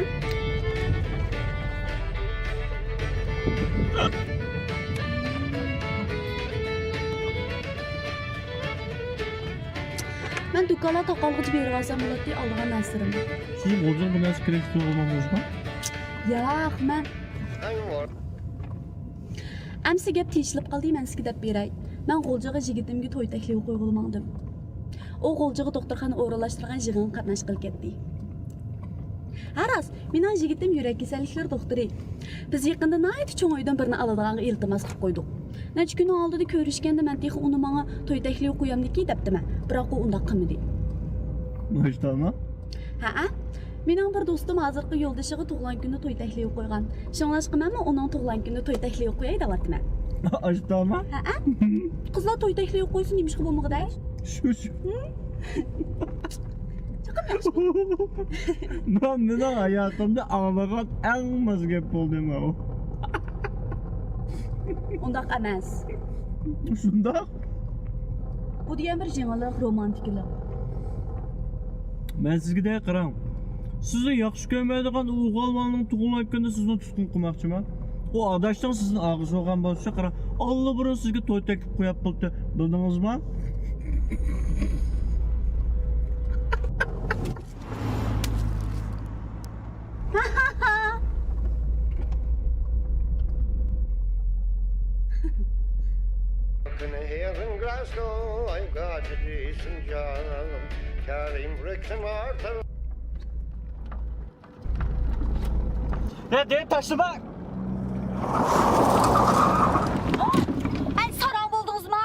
مەن دۇكانلار تاقالغۇچە بېرىۋالسام بولاتتى ئالىدىغان نەرسىلىرىمنى. سىز غۇلجىغا بىر نەرسە كېرەك تۇيغۇزماقچىسىزمۇ؟ ياق، مەن ئەمسە گەپ تېشىلىپ قالدى، مەن سىزگە دەپ بېرەي. مەن غۇلجىغا يىگىتىمگە توي تەكلىپى قويغىلى ماڭدىم. ئۇ غۇلجىغا دوختۇرخانا ئورۇنلاشتۇرغان يىغىنغا قاتناشقىلى كەتتى. ھە راست، مېنىڭ يىگىتىم يۈرەك كېسەللىكلىرى دوختۇرى. بىز يېقىندا ناھايىتى چوڭ ئۆيدىن بىرنى ئالىدىغانغا ئىلتىماس قىلىپ قويدۇق. نەچچە كۈننىڭ ئالدىدا كۆرۈشكەندە مەن تېخى ئۇنى ماڭا توي تەكلىپى قويامدىكى دەپتىمەن، بىراق ئۇ ئۇنداق قىلمىدى. ماجدالما؟ ھەئە. مېنىڭ بىر دوستۇم ھازىرقى يولدىشىغا تۇغۇلغان كۈنىدە توي تەكلىپى قويغان. شۇڭلاشقا مەنمۇ ئۇنىڭ تۇغۇلغان كۈنىدە توي تەكلىپى قوياي دەۋاتىمەن. ئاشتاما؟ ھەئە. قىزلار توي تەكلىپى قويسا نېمىشقا بولمىغۇدەي؟ شۇ، شۇ. چوقۇم ياخشى. بۇ مېنىڭ ھاياتىمدا ئاڭلىغان ئەڭ ماز گەپ بولدى ماۋۇ. ئۇنداق ئەمەس. شۇنداق. بۇ دېگەن بىر يېڭىلىق، رومانتىكىلىق. مەن سىزگە دەي قاراڭ. سىزنى ياخشى كۆرمەيدىغان ئۇ ئوغۇل بالىنىڭ تۇغۇلغان كۈنىدە سىزنى تۇتقۇن قىلماقچىما؟ ئۇ ئاداشنىڭ سىزنى ئاغزى بولغان بولسا، قاراڭ، ئاللىبۇرۇن سىزگە توي تەكلىپ قويۇپ بولدى. بىلدىڭىزما؟ ھە، دېيىپ تاشلىما! ئەي، ساراڭ بولدىڭىزما؟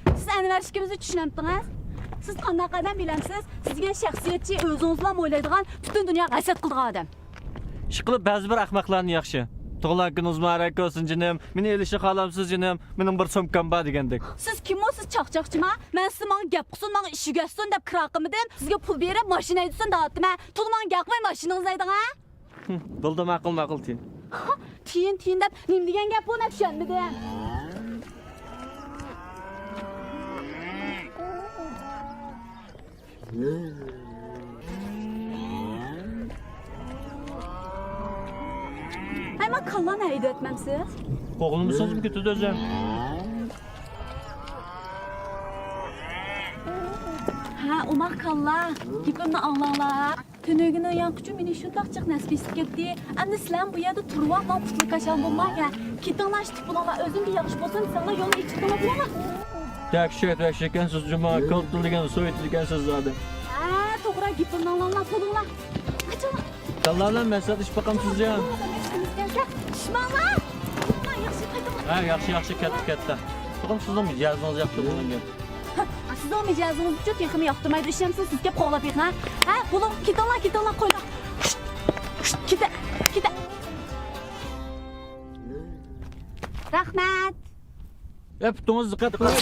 سىز ئەنۋەر ئىككىمىزنى چۈشىنەمتىڭىز؟ سىز قانداق ئادەم بىلەمسىز؟ سىز دېگەن شەخسىيەتچى، ئۆزىڭىزلا ئويلايدىغان، پۈتۈن دۇنياغا ھەسەت قىلىدىغان ئادەم. ئىشقىلىپ بەزى بىر ئەخمەقلەرنى ياخشى. تۇغۇلغان كۈنىڭىز مۇبارەك بولسۇن، جېنىم. مېنى ئېلىشنى خالامسىز، جېنىم؟ مېنىڭ بىر سومكام بار دېگەندەك. سىز كىممۇ؟ سىز چاقچاقچىما؟ مەن سىزگە ماڭا گەپ قىلسۇن، ماڭا ئىش ئۆگەتسۇن دەپ كىرا قىلمىدىم. سىزگە پۇل بېرىپ، ماشىنا ھەيدىسۇن دەۋاتىمەن. تولا ماڭا گەپ قىلماي ماشىنىڭىزنى ھەيدىڭ، ھە؟ بولدى، ماقۇل، ماقۇل، تىيىن. تىيىن، تىيىن دەپ نېمە دېگەن گەپ بۇ، مەن چۈشەنمىدىم. ھەي، مانا كاللانى ھەيدەۋەتمەمسىز؟ قوغلىمىسىڭىزمۇ كېتىدۇ ئۆزى. ھە، ئوماق كاللا، گېپىمنى ئاڭلاڭلار. تۈنۈگۈننىڭ يانقۇچۇ مېنى شۇنداق جىق نەسىۋىسىگە كەتتى. ئەمدى سىلەرمۇ بۇ يەردە تۇرۇۋالماڭ، قۇتلۇق كاشال بولماڭ ھە. كېتىڭلار، ئىشتىك بولۇڭلار، ئۆزۈمگە ياخشى بولسۇن، دېسەڭلار يولنى ئېچىۋېتىڭلار، بولدىمۇ؟ دەھشەت، دەھشەت ئىكەنسىز جۇما، كالتىلىگەن سوۋېت ئىكەنسىز زادى. ھە، توغرا، گېپىمنى ئاڭلاڭلار، بولۇڭلار. قاچىڭلار. كاللانى مەسلىھەتلىشىپ باقامسىز يا؟ چۈشمەڭلار. ياخشى، قايتىڭلار. ھە، ياخشى، ياخشى، كەتتى، كەتتى. چوقۇم سىزنىڭ مىجەزىڭىز ياخشى بولغان گەپ. ھە، سىزنىڭ مىجەزىڭىزچۇ تېخىمۇ ياقتۇرمايدۇ، ئىشەنسىڭىز سىز كەپ قوغلاپ بېقىڭ، ھە؟ ھە، بولۇڭ، كېتىڭلار، كېتىڭلار، قويۇڭ. كېتە، كېتە. رەھمەت. ئە، پۇتىڭىز دىققەت قىلىڭ.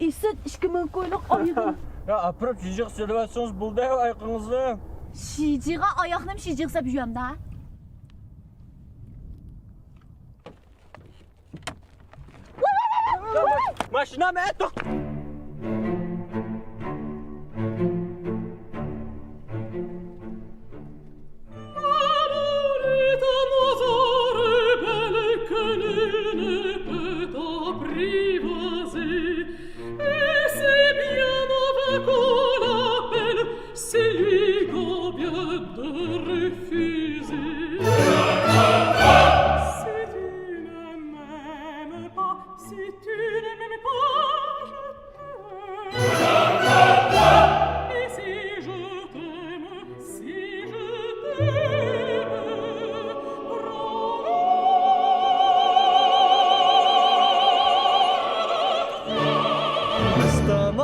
ئىسىت ئىككى مىڭ كويلۇق ئايىغىم. يا، ئاپىرىپ شىجىغا سېلىۋەتسىڭىز بولدى ئايىقىڭىزنى. شىجىغا ئاياقنىمۇ شىجىغا سەپ يۈرەمدە. ماشىنا مەن توختىتىڭ.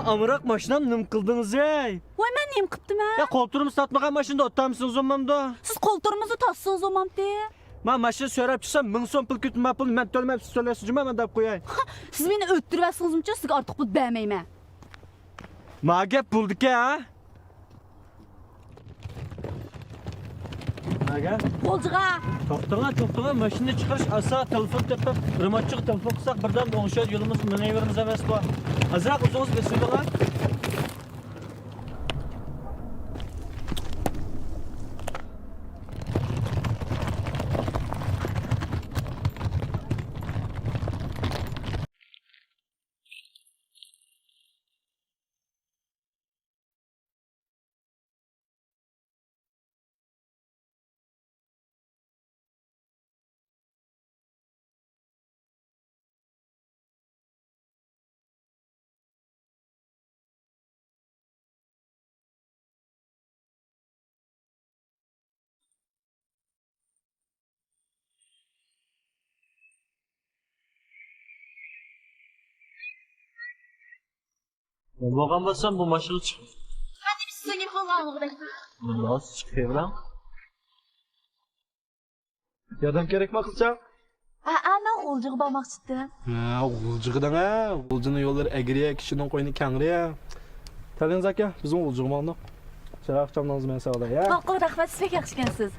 ئامراق ماشىنام نېمە قىلدىڭىز ھەي؟ ۋاي، مەن نېمە قىپتىمەن؟ يا، قولتۇرمىسى تارتمىغان ماشىنىدا ئولتۇرامسىڭىز بولمامدۇ؟ سىز قولتۇرمىسى تارتسىڭىز بولمامتى؟ ما ماشىنا سۆرەپ چىقسام، مىڭ سوم پۇل كۆتۈرمە پۇل، مەن تۆلىمەپسىز، تۆلەيسىز جۇما، مەن دەپ قوياي. ھا، سىز مېنى ئۆلتۈرۈۋەتسىڭىزمۇچۇ، سىزگە ئارتۇق پۇل بەرمەيمەن. ما گەپ بولدىكەن، ھە؟ نەگە؟ غۇلجىغا. توختىڭا، توختىڭا، ماشىنىنى چىقىرىش ئاسا، تېلېفون تېپىپ، رېمونتچىغا تېلېفون قىلساق، بىردەم ئوڭشايدۇ، يولىمىز مېڭىۋېرىمىز ئەمەسقۇ. ئازراق ئۆزىڭىز بېسىۋېلىڭ. بولغان بولسام بۇ ماشىنىغا چىق. قېنى بىز سىزنى يىغىۋالغۇدەك. بولسا چىقىپ بېرىڭ. ياردەم كېرەكمۇ قىزچاق؟ ھە، ھە، مەن غۇلجىغا بارماقچىدىم. ھە، غۇلجىغا دەڭە. غۇلجىنىڭ يوللىرى ئەگرى، كىشىنىڭ قوينى كەڭرى. تەلىڭىز ئاكا، بىزمۇ غۇلجىغا ماڭدۇق. چىراغ چامنىڭىز مەن ساغلاي، ھە؟ ماقۇل، رەھمەت، سىز بەك ياخشىكەنسىز.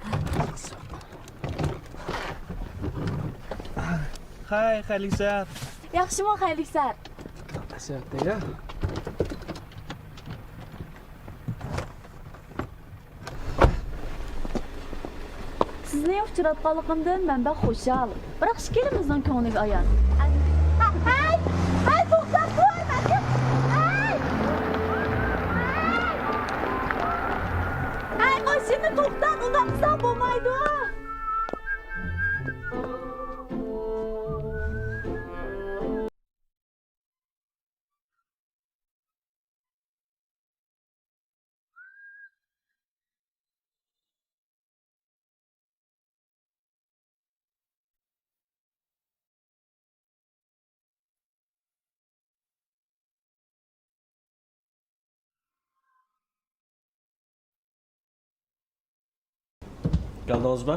خەي، خەيرلىك سەھەر. ياخشىمۇ، خەيرلىك سەھەر. سەھەر دەيە. سىزنى ئۇچراتقانلىقىمدىن مەن بەك خۇشال. بىراق ئىككىلىمىزنىڭ كۆڭلىگە ئايان. ھەي! ھەي، توختاپ تۇر! ھەي! ھەي! ھەي، ماشىنىنى توختات، ئۇنداق قىلساڭ بولمايدۇ! كەلدىڭىزمۇ؟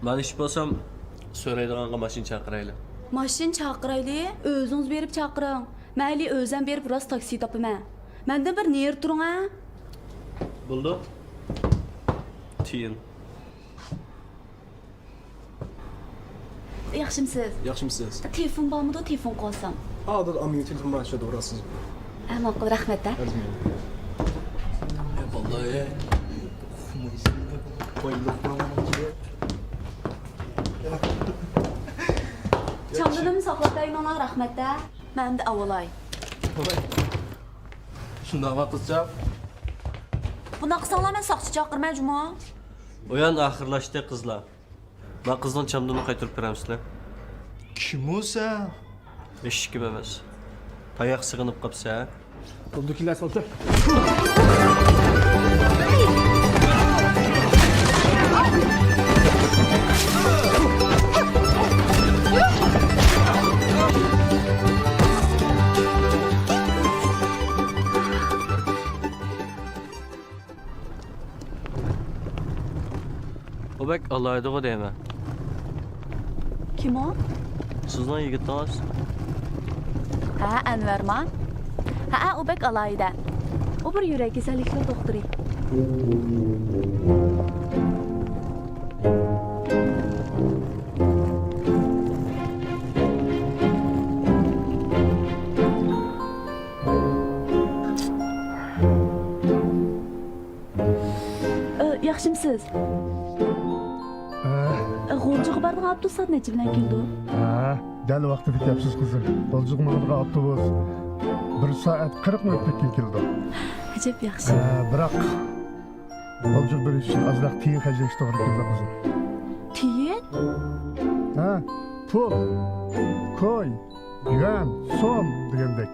مەن ئىش بولسام سۆرەيدىغانغا ماشىنا چاقىرايلى. ماشىنا چاقىرايلى؟ ئۆزىڭىز بېرىپ چاقىرىڭ. مەن ھېلى ئۆزۈم بېرىپ راست تاكسى تاپىمەن. مەندىن بىر نېرى تۇرۇڭ ھە. بولدى. تىيىن. ياخشىمسىز؟ ياخشىمسىز؟ تېلېفون بارمىدۇ، تېلېفون قىلسام؟ ھازىر ئاممىۋى تېلېفون بار، شۇ دوراسىز. ھە، ماقۇل، رەھمەت ھە. ئەزمەيلى. ئەي باللا، ئەي. چامدىنىمنى ساقلاپ بەرگىنىڭلارغا رەھمەت ھە. مەن ئەمدى ئاۋۇلاي. شۇنداقمۇ قىزچاق؟ بۇنداق قىلساڭلار مەن ساقچى چاقىرىمەن جۇمۇ. ئويۇن ئاخىرلاشتى قىزلار. مانا قىزنىڭ چامدىنىنى قايتۇرۇپ بېرەمسىلەر؟ كىم ئۇ سەن؟ ھېچكىم ئەمەس. تاياق سېغىنىپ قاپسەن. بولدى، كېلە سالتە. ئۇ بەك ئالاھىدىغۇ دەيمەن. كىم ئۇ؟ سىزنىڭ يىگىتىڭىز. ھە، ئەنۋەرما؟ ھەئە، ئۇ بەك ئالاھىدە. ئۇ بىر يۈرەك كېسەللىكلىرى دوختۇرى. ئى، ياخشىمسىز؟ ھە. ئى، غۇلجىغا بارىدىغان ئاپتوبۇس سائەت نەچچە بىلەن كېلىدۇ؟ ھە، دەل ۋاقتىدا كەپسىز قىزىم. غۇلجىغا ماڭىدىغان ئاپتوبۇس بىر سائەت قىرىق مىنۇتتىن كېيىن كېلىدۇ. ئەجەب ياخشى. ھە، بىراق غۇلجىغا بېرىش ئۈچۈن ئازراق تىيىن خەجلەش توغرا كېلىدۇ قىزىم. تىيىن؟ ھە، پۇل، كوي، يۈەن، سوم دېگەندەك.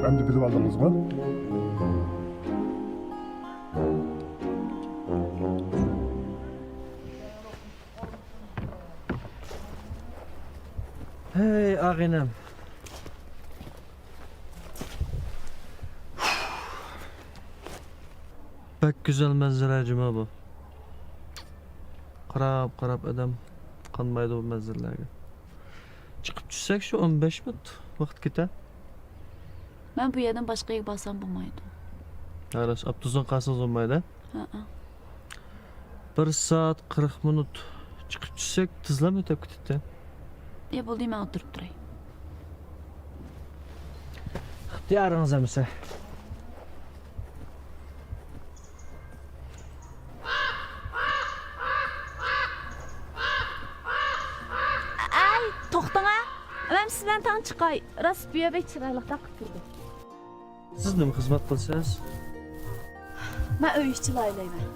ئەمدى بىلىۋالدىڭىزغۇ؟ ھەي، ئاغىنەم. بەك گۈزەل مەنزىرە جۇمۇ بۇ. قاراپ، قاراپ ئادەم قانمايدۇ بۇ مەنزىرىلەرگە. چىقىپ چۈشسەك شۇ ئون بەش مىنۇت ۋاقىت كېتە. مەن بۇ يەردىن باشقا يەرگە بارسام بولمايدۇ. ھە، راست، ئاپتوبۇستىن قالسىڭىز بولمايدۇ. ھەئە. بىر سائەت قىرىق مىنۇت چىقىپ چۈشسەك تېزلا ئۆتۈپ كېتەتتى. ئە، بولدى، مەن ئولتۇرۇپ تۇراي. ئىختىيارىڭىز ئەمىسە. ئەي، توختاڭە! مەن سىز بىلەن تەڭ چىقاي. راست بۇ يەر بەك چىرايلىقتەك قىلىپ تۇرىدۇ. سىز نېمە خىزمەت قىلىسىز؟ مەن ئۆي ئىشى لايىھەلەيمەن.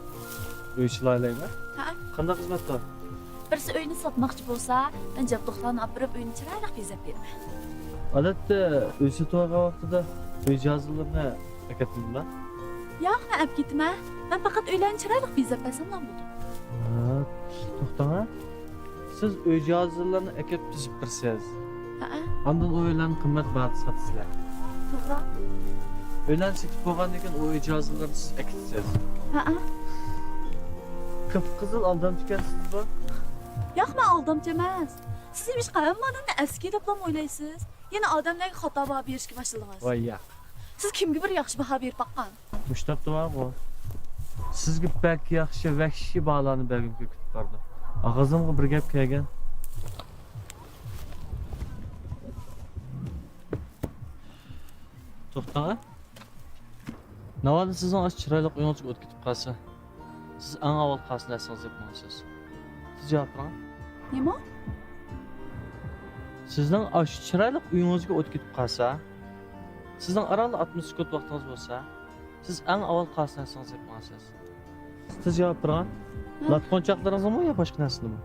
ئۆي ئىشى لايىھەلەيمەن؟ ھە. قانداق خىزمەت بۇ؟ بىرسى ئۆينى ساتماقچى بولسا، مەن جابدۇقلارنى ئاپىرىپ ئۆينى چىرايلىق بېزەپ بېرىمەن. ئادەتتە ئۆي سېتىۋالغان ۋاقتىدا ئۆي جاھازلىرىنى ئەكەتتىڭىزمۇ؟ ياق، مەن ئەپ كېتىمەن. مەن پەقەت ئۆيلەرنى چىرايلىق بېزەپ بەرسەملا بولىدۇ. ھە، توختاڭ ھە. سىز ئۆي جاھازلىرىنى ئەكەپ تىزىپ بېرىسىز. ھەئە. ئاندىن ئۇ ئۆيلەرنى قىممەت باھادا ساتىسىلەر. توغرا. ئۆيلەرنى سېتىپ بولغاندىن كېيىن ئۇ ئۆي جاھازلىرىنى سىز ئەكېتىسىز. ھەئە. قىپقىزىل ئالدامچىكەنسىزغۇ. ياق، مەن ئالدامچى ئەمەس. سىز نېمىشقا ھەممە ئادەمنى ئەسكى دەپلا ئويلايسىز؟ يەنە ئادەملەرگە خاتا باھا بېرىشكە باشلىدىڭىز. ۋاي ياق. سىز كىمگە بىر ياخشى باھا بېرىپ باققان؟ مۇشۇ تاپتا بارغۇ. سىزگە بەك ياخشى، ۋەھشىي باھالارنى بەرگۈم كېلىپ كېتىپ بارىدۇ. ئاغزىمغا بىر گەپ كەلگەن. توختاڭ ھە. ناۋادا سىزنىڭ ئاشۇ چىرايلىق ئۆيىڭىزگە ئوت كېتىپ قالسا، سىز ئەڭ ئاۋۋال قايسى نەرسىڭىزنى يەپ ماڭىسىز؟ تېز جاۋاب بېرىڭ. نېمە؟ سىزنىڭ ئاشۇ چىرايلىق ئۆيىڭىزگە ئوت كېتىپ قالسا، سىزنىڭ ئارانلا ئاتمىش سېكۇنت ۋاقتىڭىز بولسا، سىز ئەڭ ئاۋۋال قايسى نەرسىڭىزنى يەپ ماڭىسىز؟ تېز جاۋاب بېرىڭ. ھە؟ لاتقۇنچاقلىرىڭىزنىمۇ يا باشقا نەرسىنىمۇ؟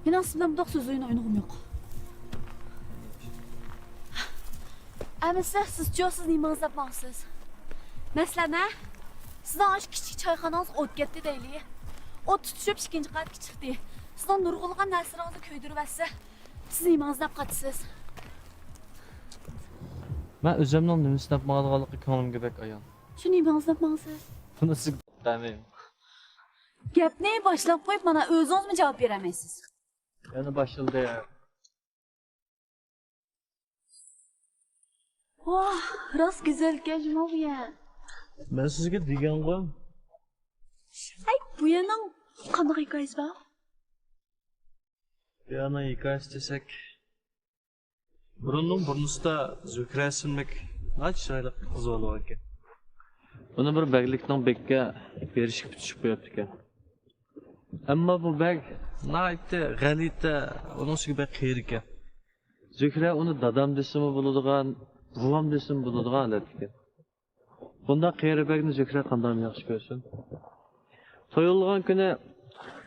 مېنىڭ سىز بىلەن بۇنداق سۆز ئويۇنى ئوينىغۇم يوق. ئەمىسە سىزچۇ، سىز نېمىڭىز دەپ ماڭىسىز؟ مەسىلەن ھە، سىزنىڭ ئاشۇ كىچىك چايخانىڭىزغا ئوت كەتتى دەيلى. ئوت تۇتۇشۇپ ئىككىنچى قەۋەتكە چىقتى. سىزنىڭ نۇرغۇنلىغان نەرسىلىرىڭىزنى كۆيدۈرۈۋەتسە، سىز نېمىڭىز دەپ قاچىسىز؟ مەن ئۆزۈمنىڭ نېمە سىناپ ماڭىدىغانلىقى كۆڭلۈمگە بەك ئايان. شۇ نېمىڭىزنى سىناپ ماڭىسىز؟ بۇنى سىزگە دەپ بەرمەيمەن. گەپنى باشلاپ قويۇپ، مانا ئۆزىڭىزمۇ جاۋاب بېرەلمەيسىز. يەنە باشلىدى. ۋاھ، راست گۈزەلكەن جۇمۇ بۇ يەر. مەن سىزگە دېگەنغۇ. ھەي، بۇ يەرنىڭ قانداق ھېكايىسى بار؟ بۇ يەرنىڭ ھېكايىسى دېسەك، بۇرۇننىڭ بۇرنىسىدا زۆھرە ئىسىملىك ناھايىتى چىرايلىق قىز بالا بار ئىكەن. ئۇنى بىر بەگلىكنىڭ بېگىگە بېرىشكە پۈتۈشۈپ قويۇپتىكەن. ئەمما بۇ بەگ ناھايىتى غەلىتە، ئۇنىڭ ئۈستىگە بەك قېرى ئىكەن. زۆھرە ئۇنى دادام دېسىمۇ بولىدىغان، بوۋام دېسىمۇ بولىدىغان ھالەتتە ئىكەن. بۇنداق قېرى بەگنى زۆھرە قانداقمۇ ياخشى كۆرسۇن؟ تويۇنغان كۈنى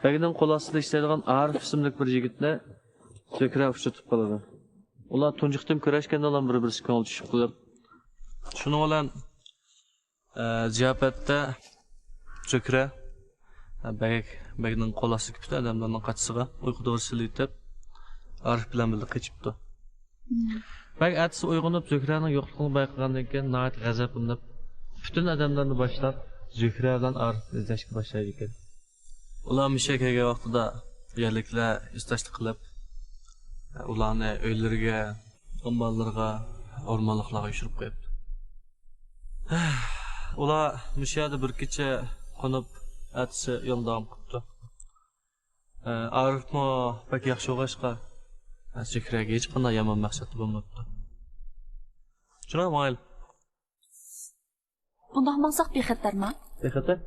بەگنىڭ قول ئاستىدا ئىشلەيدىغان ئارىف ئىسىملىك بىر يىگىتنى زۆھرە ئۇچرىتىپ قالىدۇ. ئۇلار تۇنجى قېتىم كۆرۈشكەندىلا بىر-بىرسىگە كۆڭۈل چۈشۈپ قېلىپ، شۇنىڭ بىلەن ئە، زىياپەتتە زۆھرە، ئە، بەگ، بەگنىڭ قول ئاستىدىكى پۈتۈن ئادەملەرنىڭ قاچىسىغا ئۇيقۇ دورا سېلىۋېتىپ، ئارىف بىلەن بىللە قېچىپتۇ. مم. بەگ ئەتىسى ئويغىنىپ، زۆھرەنىڭ يوقلۇقىنى بايقىغاندىن كېيىن ناھايىتى غەزەپلىنىپ، پۈتۈن ئادەملەرنى باشلاپ، زۆھرە بىلەن ئارىفنى ئىزدەشكە باشلايدىكەن. ئۇلار مۇشۇ يەرگە كەلگەن ۋاقتىدا يەرلىكلەر ئىز تاشلىق قىلىپ، ئۇلارنى ئۆيلىرىگە، ئامبارلىرىغا، ئورمانلىقلارغا يوشۇرۇپ قويۇپتۇ. ئۇلار مۇشۇ يەردە بىر كېچە قونۇپ، ئەتىسى يولىنى داۋام قىپتۇ. ئارىفمۇ بەك ياخشى بولغاچقا، زۆھرەگە ھېچقانداق يامان مەقسەتتە بولماپتۇ. شۇنداق ماڭايلى. بۇنداق ماڭساق بىخەتەرما؟ بىخەتەر.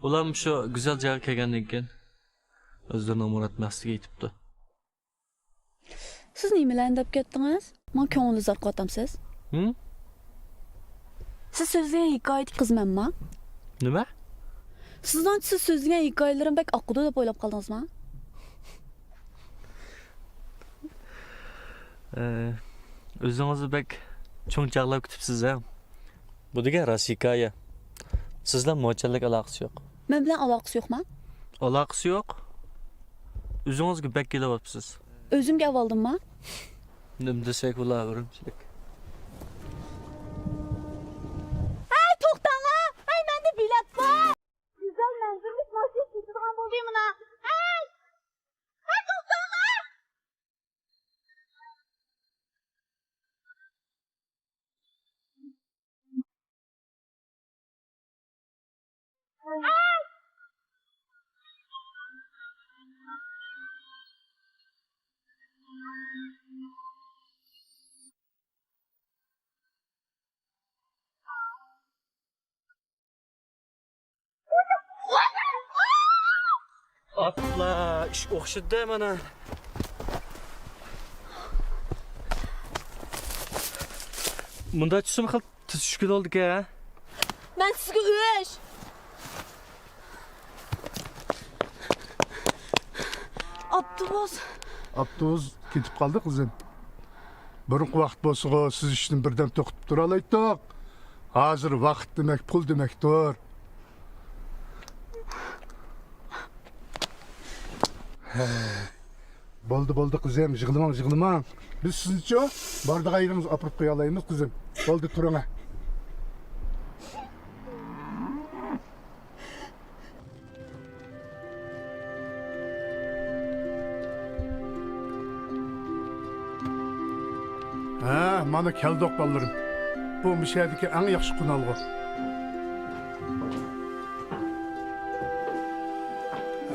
ئۇلار مۇشۇ گۈزەل جايغا كەلگەندىن كېيىن، ئۆزلىرىنىڭ مۇراد مەقسىتىگە يېتىپتۇ. سىز نېمىلەرنى دەپ كەتتىڭىز؟ ماڭا كۆڭۈل ئىزھار قىلىۋاتامسىز؟ ھىم؟ سىز سۆزلىگەن ھېكايىدىكى قىز مەنما؟ نېمە؟ سىزنىڭچە سىز سۆزلىگەن ھېكايىلىرىم بەك ئاقىدۇ دەپ ئويلاپ قالدىڭىزما؟ ئە، ئۆزىڭىزنى بەك چوڭ چاغلاپ كېتىپسىز ھە؟ بۇ دېگەن راست ھېكايە. سىز بىلەن مۇنچىلىك ئالاقىسى يوق. مەن بىلەن ئالاقىسى يوقما؟ ئالاقىسى يوق. ئۆزىڭىزگە بەك كېلىۋاتىسىز. ئۆزۈمگە ئەۋالدىمما؟ نېمە دېسەك بولا، ئۈرۈمچىلىك. ھەي، توختاڭلار! ھەي، مەندە بېلەت بار! گۈزەل مەنزىرىلىك ماشىنا كېتىدىغان بولدى مانا. ھەي! ھەي، توختاڭلار! ئاپلا، ئىش ئوخشىدى مانا. مۇنداق چۈشسىمۇ خېلى تېز چۈشكىلى بولدىكەن. مەن سىزگە ئۆچ. ئاپتوبۇس. ئاپتوبۇس كېتىپ قالدى، قىزىم. بۇرۇنقى ۋاقىت بولسىغۇ، سىز ئىشتىن بىردەم توختىتىپ تۇرالايتتۇق. ھازىر ۋاقىت دېمەك، پۇل دېمەكتۇر. ھە. بولدى، بولدى، قىزىم، يىغلىماڭ، يىغلىماڭ. بىز سىزنىچۇ بارىدىغان يېرىڭىزگە ئاپىرىپ قويالايمىز، قىزىم. بولدى، تۇرۇڭ. ھە، مانا كەلدۇق، بالىلىرىم. بۇ مۇشۇ يەردىكى ئەڭ ياخشى قونالغۇ.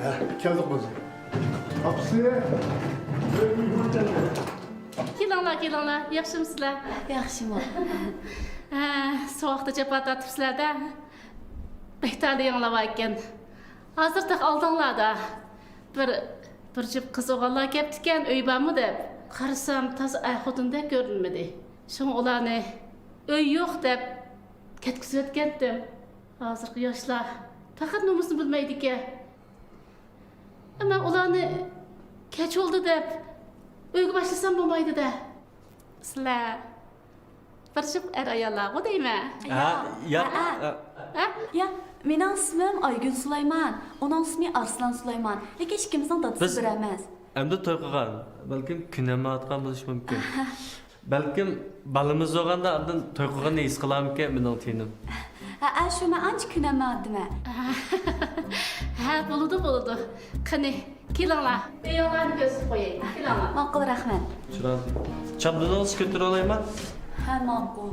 ھە، كەلدۇق، بالىلىرىم. ئاپىسى، ئۆيگە مېھمان كەلدى. كېلىڭلار، كېلىڭلار. ياخشىمۇسىلەر؟ ياخشىمۇ. ھە، سوغۇقتا جاپا تارتىپسىلەر-دە. بەك تەلىيىڭلار بار ئىكەن. ھازىر تېخى ئالدىڭلاردا. بىر، بىر جۈپ قىز ئوغۇللار كەپتىكەن، ئۆي بارمۇ دەپ. قارىسام، تازا ئەر-خوتۇندەك كۆرۈنمىدى. شۇڭا ئۇلارنى ئۆي يوق دەپ كەتكۈزۈۋەتكەنتىم. ھازىرقى ياشلار پەقەت نومۇسنى بىلمەيدىكەن. مەن ئۇلارنى كەچ بولدى دەپ ئۆيگە باشلىسام بولمايدۇ-دە. سىلەر بىر جۈپ ئەر-ئاياللارغۇ دەيمەن. ھە، ياق. ھە؟ ھە؟ ياق، مېنىڭ ئىسمىم ئايگۈل سۇلايمان، ئۇنىڭ ئىسمى ئارسلان سۇلايمان. لېكىن ئىككىمىزنىڭ دادىسى بىر ئەمەس. ئەمدى توي قىلغان، بەلكىم كۈنەممەۋاتقان بولۇشى مۇمكىن. بەلكىم بالىمىز بولغاندا ئاندىن توي قىلغىنىنى ھېس قىلارمىكىن مېنىڭ تېنىم. ھە، ھە، شۇ، مەن ئانچە كۈنەممەۋاتىمەن. ھە، بولىدۇ، بولىدۇ. قېنى، كېلىڭلار. ئۆيۈڭلارنى كۆرسىتىپ قوياي. كېلىڭلار. ماقۇل، رەھمەت. چىراغ. چامدىنىڭىزنى كۆتۈرۈۋالايمەن؟ ھە، ماقۇل.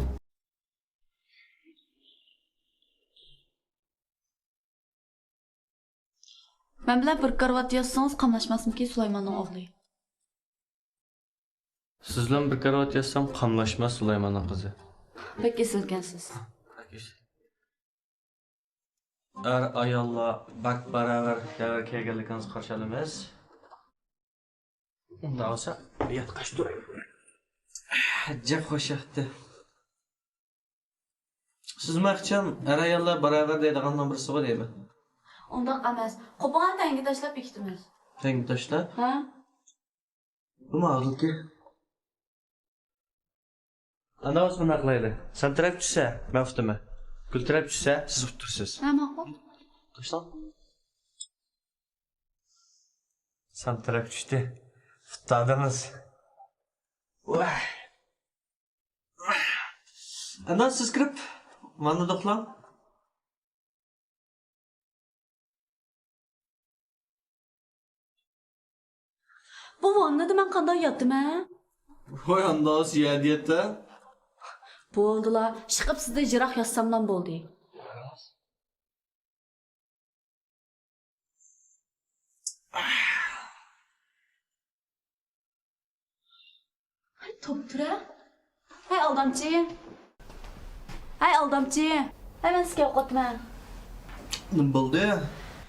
مەن بىلەن بىر كارىۋات ياتسىڭىز قاملاشماسمىكىن سۇلايماننىڭ ئوغلى؟ سىز بىلەن بىر كارىۋات ياتسام قاملاشماس سۇلايماننىڭ قىزى. بەك ئېسىلكەنسىز. ئەر ئاياللار بەك باراۋەر دەۋر كەلگەنلىكىڭىزگە قارشى ئالىمىز. ئۇنداق بولسا ياتقاچ تۇرايلى. جىق خۇشياقتى. سىزمۇ ئەخچام ئەر-ئاياللار باراۋەر دەيدىغاننىڭ بىرسىغۇ دەيمەن. ئۇنداق ئەمەس. قوپۇڭا تەڭگە تاشلاپ بېكىتىمىز. تەڭگە تاشلاپ؟ ھە؟ بۇمۇ ئادىلكى. ئانا بولسا مۇنداق قىلايلى. سان تەرەپ چۈشسە، مەن ئۇتىمەن. گۈل تەرەپ چۈشسە، سىز ئۇتتۇرىسىز. ھە، ماقۇل. تاشلاڭ. سان تەرەپ چۈشتى. ئۇتتۇردىڭىز. ۋاھ. ئانا، سىز كىرىپ، ۋاننىدا ئۇخلاڭ. بۇ ۋاننىدا مەن قانداق ياتىمەن؟ ۋاي، ئانداق يەردە ياتە. بولدىلا، ئىشقىلىپ سىزدىن يىراق ياتساملا بولدى. ھەي، توپ تۇرە. ھەي، ئالدامچى. ھەي، ئالدامچى. ھەي، مەن سىزگە ئوقۇتىمەن. نېمە بولدى؟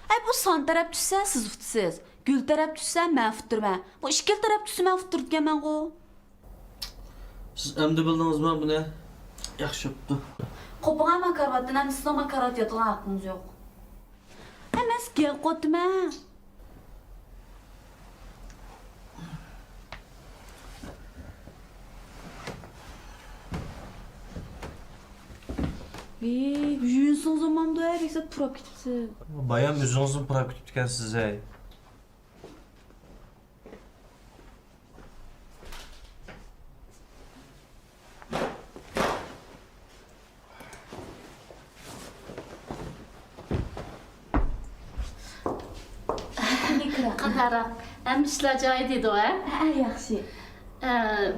ھەي، بۇ سان تەرەپ چۈشسە، سىز ئۇتىسىز. گۈل تەرەپ چۈشسە، مەن ئۇتتۇرىمەن. بۇ ئىككىلا تەرەپ چۈشسە، مەن ئۇتتۇرىدىكەنمەنغۇ. سىز ئەمدى بىلدىڭىزمۇ بۇنى؟ ياخشى بوپتۇ. قوپۇڭا مەن كارىۋاتتىن، ئەمدى سىزنىڭ ماڭا كارىۋاتتا ياتىدىغان ھەققىڭىز يوق. ھە، مەن سىزگە گەپ قىلىۋاتىمەن. ھېي، يۇيۇنسىڭىز بولمامدۇ، ھە، بەك سەت پۇراپ كېتىپسىز. بايام ئۆزىڭىزمۇ پۇراپ كېتىپتىكەنسىز، ھەي. قانداقراق؟ ھەممە ئىشلار جايىدا ئىدى، ھە؟ ھە، ياخشى. ئە،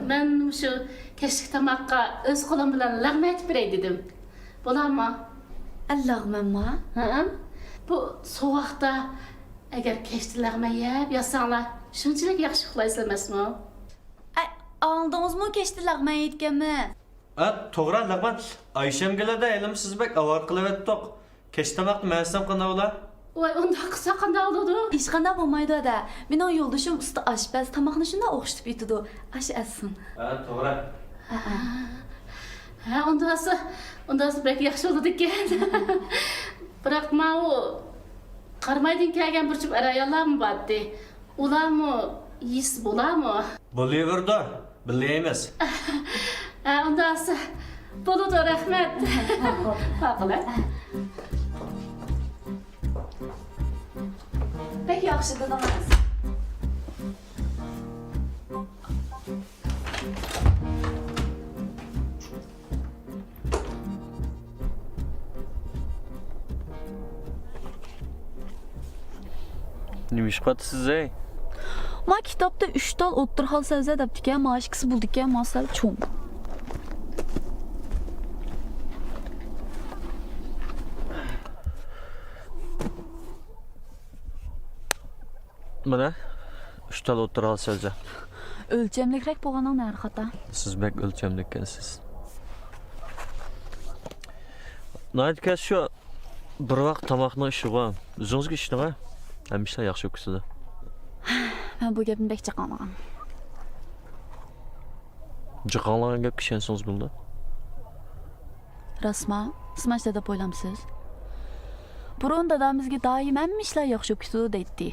مەن مۇشۇ كەچلىك تاماققا ئۆز قولۇم بىلەن لەغمەن ئېتىپ بېرەي دېدىم. بولامۇ؟ ئە، لەغمەنما؟ ھە. بۇ سوغۇقتا ئەگەر كەچتە لەغمەن يەپ ياتساڭلار، شۇنچىلىك ياخشى ئۇخلايسىلەر ئەمەسمۇ؟ ئە، ئاڭلىدىڭىزمۇ، كەچتە لەغمەن يەيدىكەنمىز. ئە، توغرا، لەغمەن. ئايشەمگۈلەردە ھېلىمۇ سىز بەك ئاۋارە قىلىۋەتتۇق. كەچ تاماقنى مەن ئەتسەم قانداق بولا؟ ۋاي، ئۇنداق قىلسا قانداق بولىدۇ؟ ھېچقانداق بولمايدۇ ھەدە. مېنىڭ يولدىشىم ئۇستا ئاشپەز، تاماقنى شۇنداق ئوخشىتىپ ئېتىدۇ. ئاشۇ ئەتسۇن. ھە، توغرا. ھە، ھە. ھە، ئۇنداقسا، ئۇنداقسا بەك ياخشى بولىدىكەن. بىراق ماۋۇ قارامايدىن كەلگەن بىر جۈپ ئەر-ئاياللارمۇ بارتتى. ئۇلارمۇ يېسە بولارمۇ؟ بولۇۋېرىدۇ، بىللە يەيمىز. ھە، ئۇنداقسا بولىدۇ، رەھمەت. ماقۇل. ماقۇل، ھە؟ بەك ياخشى دېدىڭىز. نېمە ئىش قىلىۋاتىسىز ھەي؟ ما كىتابتا ئۈچ تال ئوتتۇرا ھال سەۋزە دەپتىكەن، ما ئىككىسى بولىدىكەن، ما سەل چوڭ. مانا، ئۈچ تال ئوتتۇرا ھال سەۋزە. ئۆلچەملىكرەك بولغىنىڭ نەرى خاتا؟ سىز بەك ئۆلچەملىككەنسىز. ناھايىتى كەس شۇ بىر ۋاق تاماقنىڭ ئىشىغۇ. ئۆزىڭىزگە ئىشىنىڭ، ھە؟ ھەممە ئىشلار ياخشى بولۇپ كېتىدۇ. مەن بۇ گەپنى بەك جىق ئاڭلىغان. جىق ئاڭلىغان گەپكە ئىشەنسىڭىز بولىدۇ. راستما؟ سىز مانا شۇنداق دەپ ئويلامسىز؟ بۇرۇن دادام بىزگە دائىم ھەممە ئىشلار ياخشى بولۇپ كېتىدۇ دەيتتى.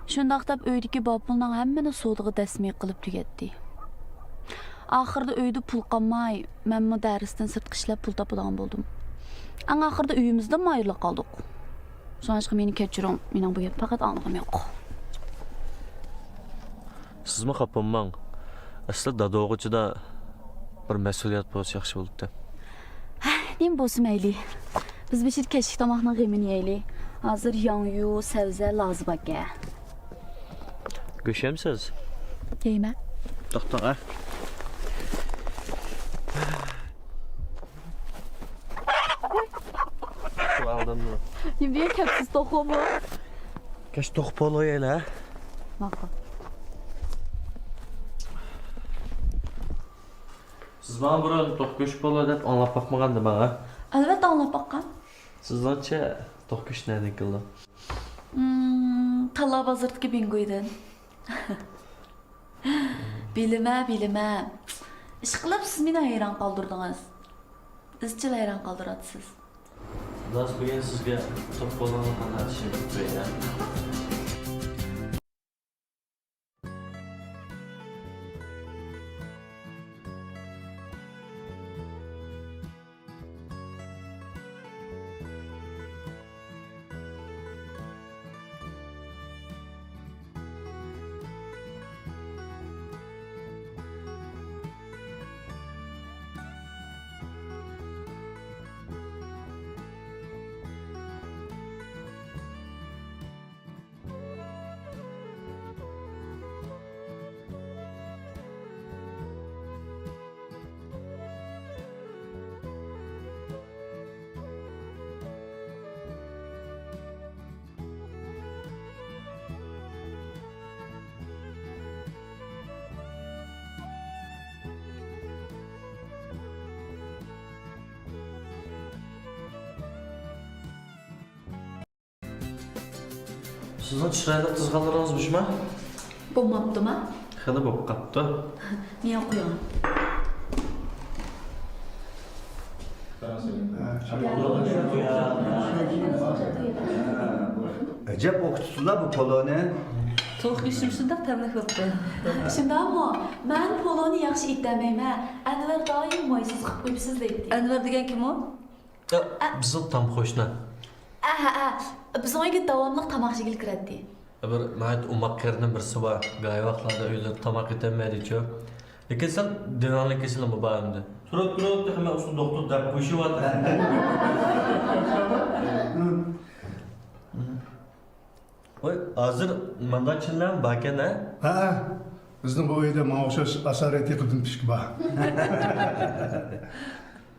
شۇنداق دەپ ئۆيدىكى بار پۇلنىڭ ھەممىنى سودىغا دەسمىي قىلىپ تۈگەتتى. ئاخىرىدا ئۆيدە پۇل قالماي، مەنمۇ دەرستىن سىرتقى ئىشلەپ پۇل تاپىدىغان بولدۇم. ئەڭ ئاخىرىدا ئۆيىمىزدىنمۇ ئايرىلىپ قالدۇق. شۇڭلاشقا مېنى كەچۈرۈڭ، مېنىڭ بۇ گەپنى پەقەت ئاڭلىغۇم يوق. سىزمۇ خاپا بولماڭ. ئەسلى دادا بولغۇچىدا بىر مەسئۇلىيەت بولسا ياخشى بولاتتى. ھە، نېمە بولسا مەيلى. بىز بېشىدا كەچلىك تاماقنىڭ غېمىنى يەيلى. ھازىر ياڭيۇ، سەۋزە، لازا باركەن. گۆش يەمسىز؟ يەيمەن. توختاڭ، ھە. شۇ ئالدىمدا. نېمە دېگەن كەپسىز توخۇمۇ؟ كەچ توخۇ پولو يەيلى، ھە؟ ماقۇل. سىز ماڭا بۇرۇن توخۇ گۆشى پولو دەپ ئاڭلاپ باقمىغاندا ماڭا؟ ئەلۋەتتە ئاڭلاپ باققان. سىزنىڭچە توخۇ گۆشى نەدىن كېلىدۇ؟ مم، تاللا بازىرىدىكى بىڭگويدىن. بىلىمە، بىلىمە. ئىشقىلىپ سىز مېنى ھەيران قالدۇردىڭىز. ئىزچىل ھەيران قالدۇراتسىز. داس بۈگۈن سىزگە توپ بولغانلىقىنى ئېيتىشنى ئۇنتۇپ قويدى. سىزنىڭ چىرايلىق تىزغانلىرىڭىز مۇشۇما؟ بولماپتۇما؟ خېلى بولۇپ قاپتۇ. مېنى قويۇڭ. ئەجەب ئوخشىتىپسىزلا بۇ پولونى. توخۇ گۆشىمۇ شۇنداق تەملىك بوپتۇ. شۇنداقمۇ؟ مەن پولونى ياخشى ئېتەلمەيمەن. ئەنۋەر دائىم مويسىز قىلىپ قويۇپسىز دەيتتى. ئەنۋەر دېگەن كىم ئۇ؟ ئە، بىزنىڭ تام قوشنا. ئەھە، ئە، بىزنىڭ ئۆيگە داۋاملىق تاماق يېگىلى كىرەتتى. بىر ناھايىتى ئوماق قېرىنىم بىرسى بار. گاھى ۋاقىتلاردا ئۆيلىرىدە تاماق ئېتەلمەيدىچۇ. لېكىن سەل دېڭىڭلىك كېسىلىمۇ بار ئەمدى. تۇرۇپ، تۇرۇپ، تېخى مەن ئۇسسۇل دوختۇر دەپ قويۇشۇۋاتىمەن. ۋاي، ھازىر مانداچىللام باركەن ھە؟ ھەئە، بىزنىڭ بۇ ئۆيدە ماڭا ئوخشاش ئاسارەتلىك قىزىم پىشكى بار.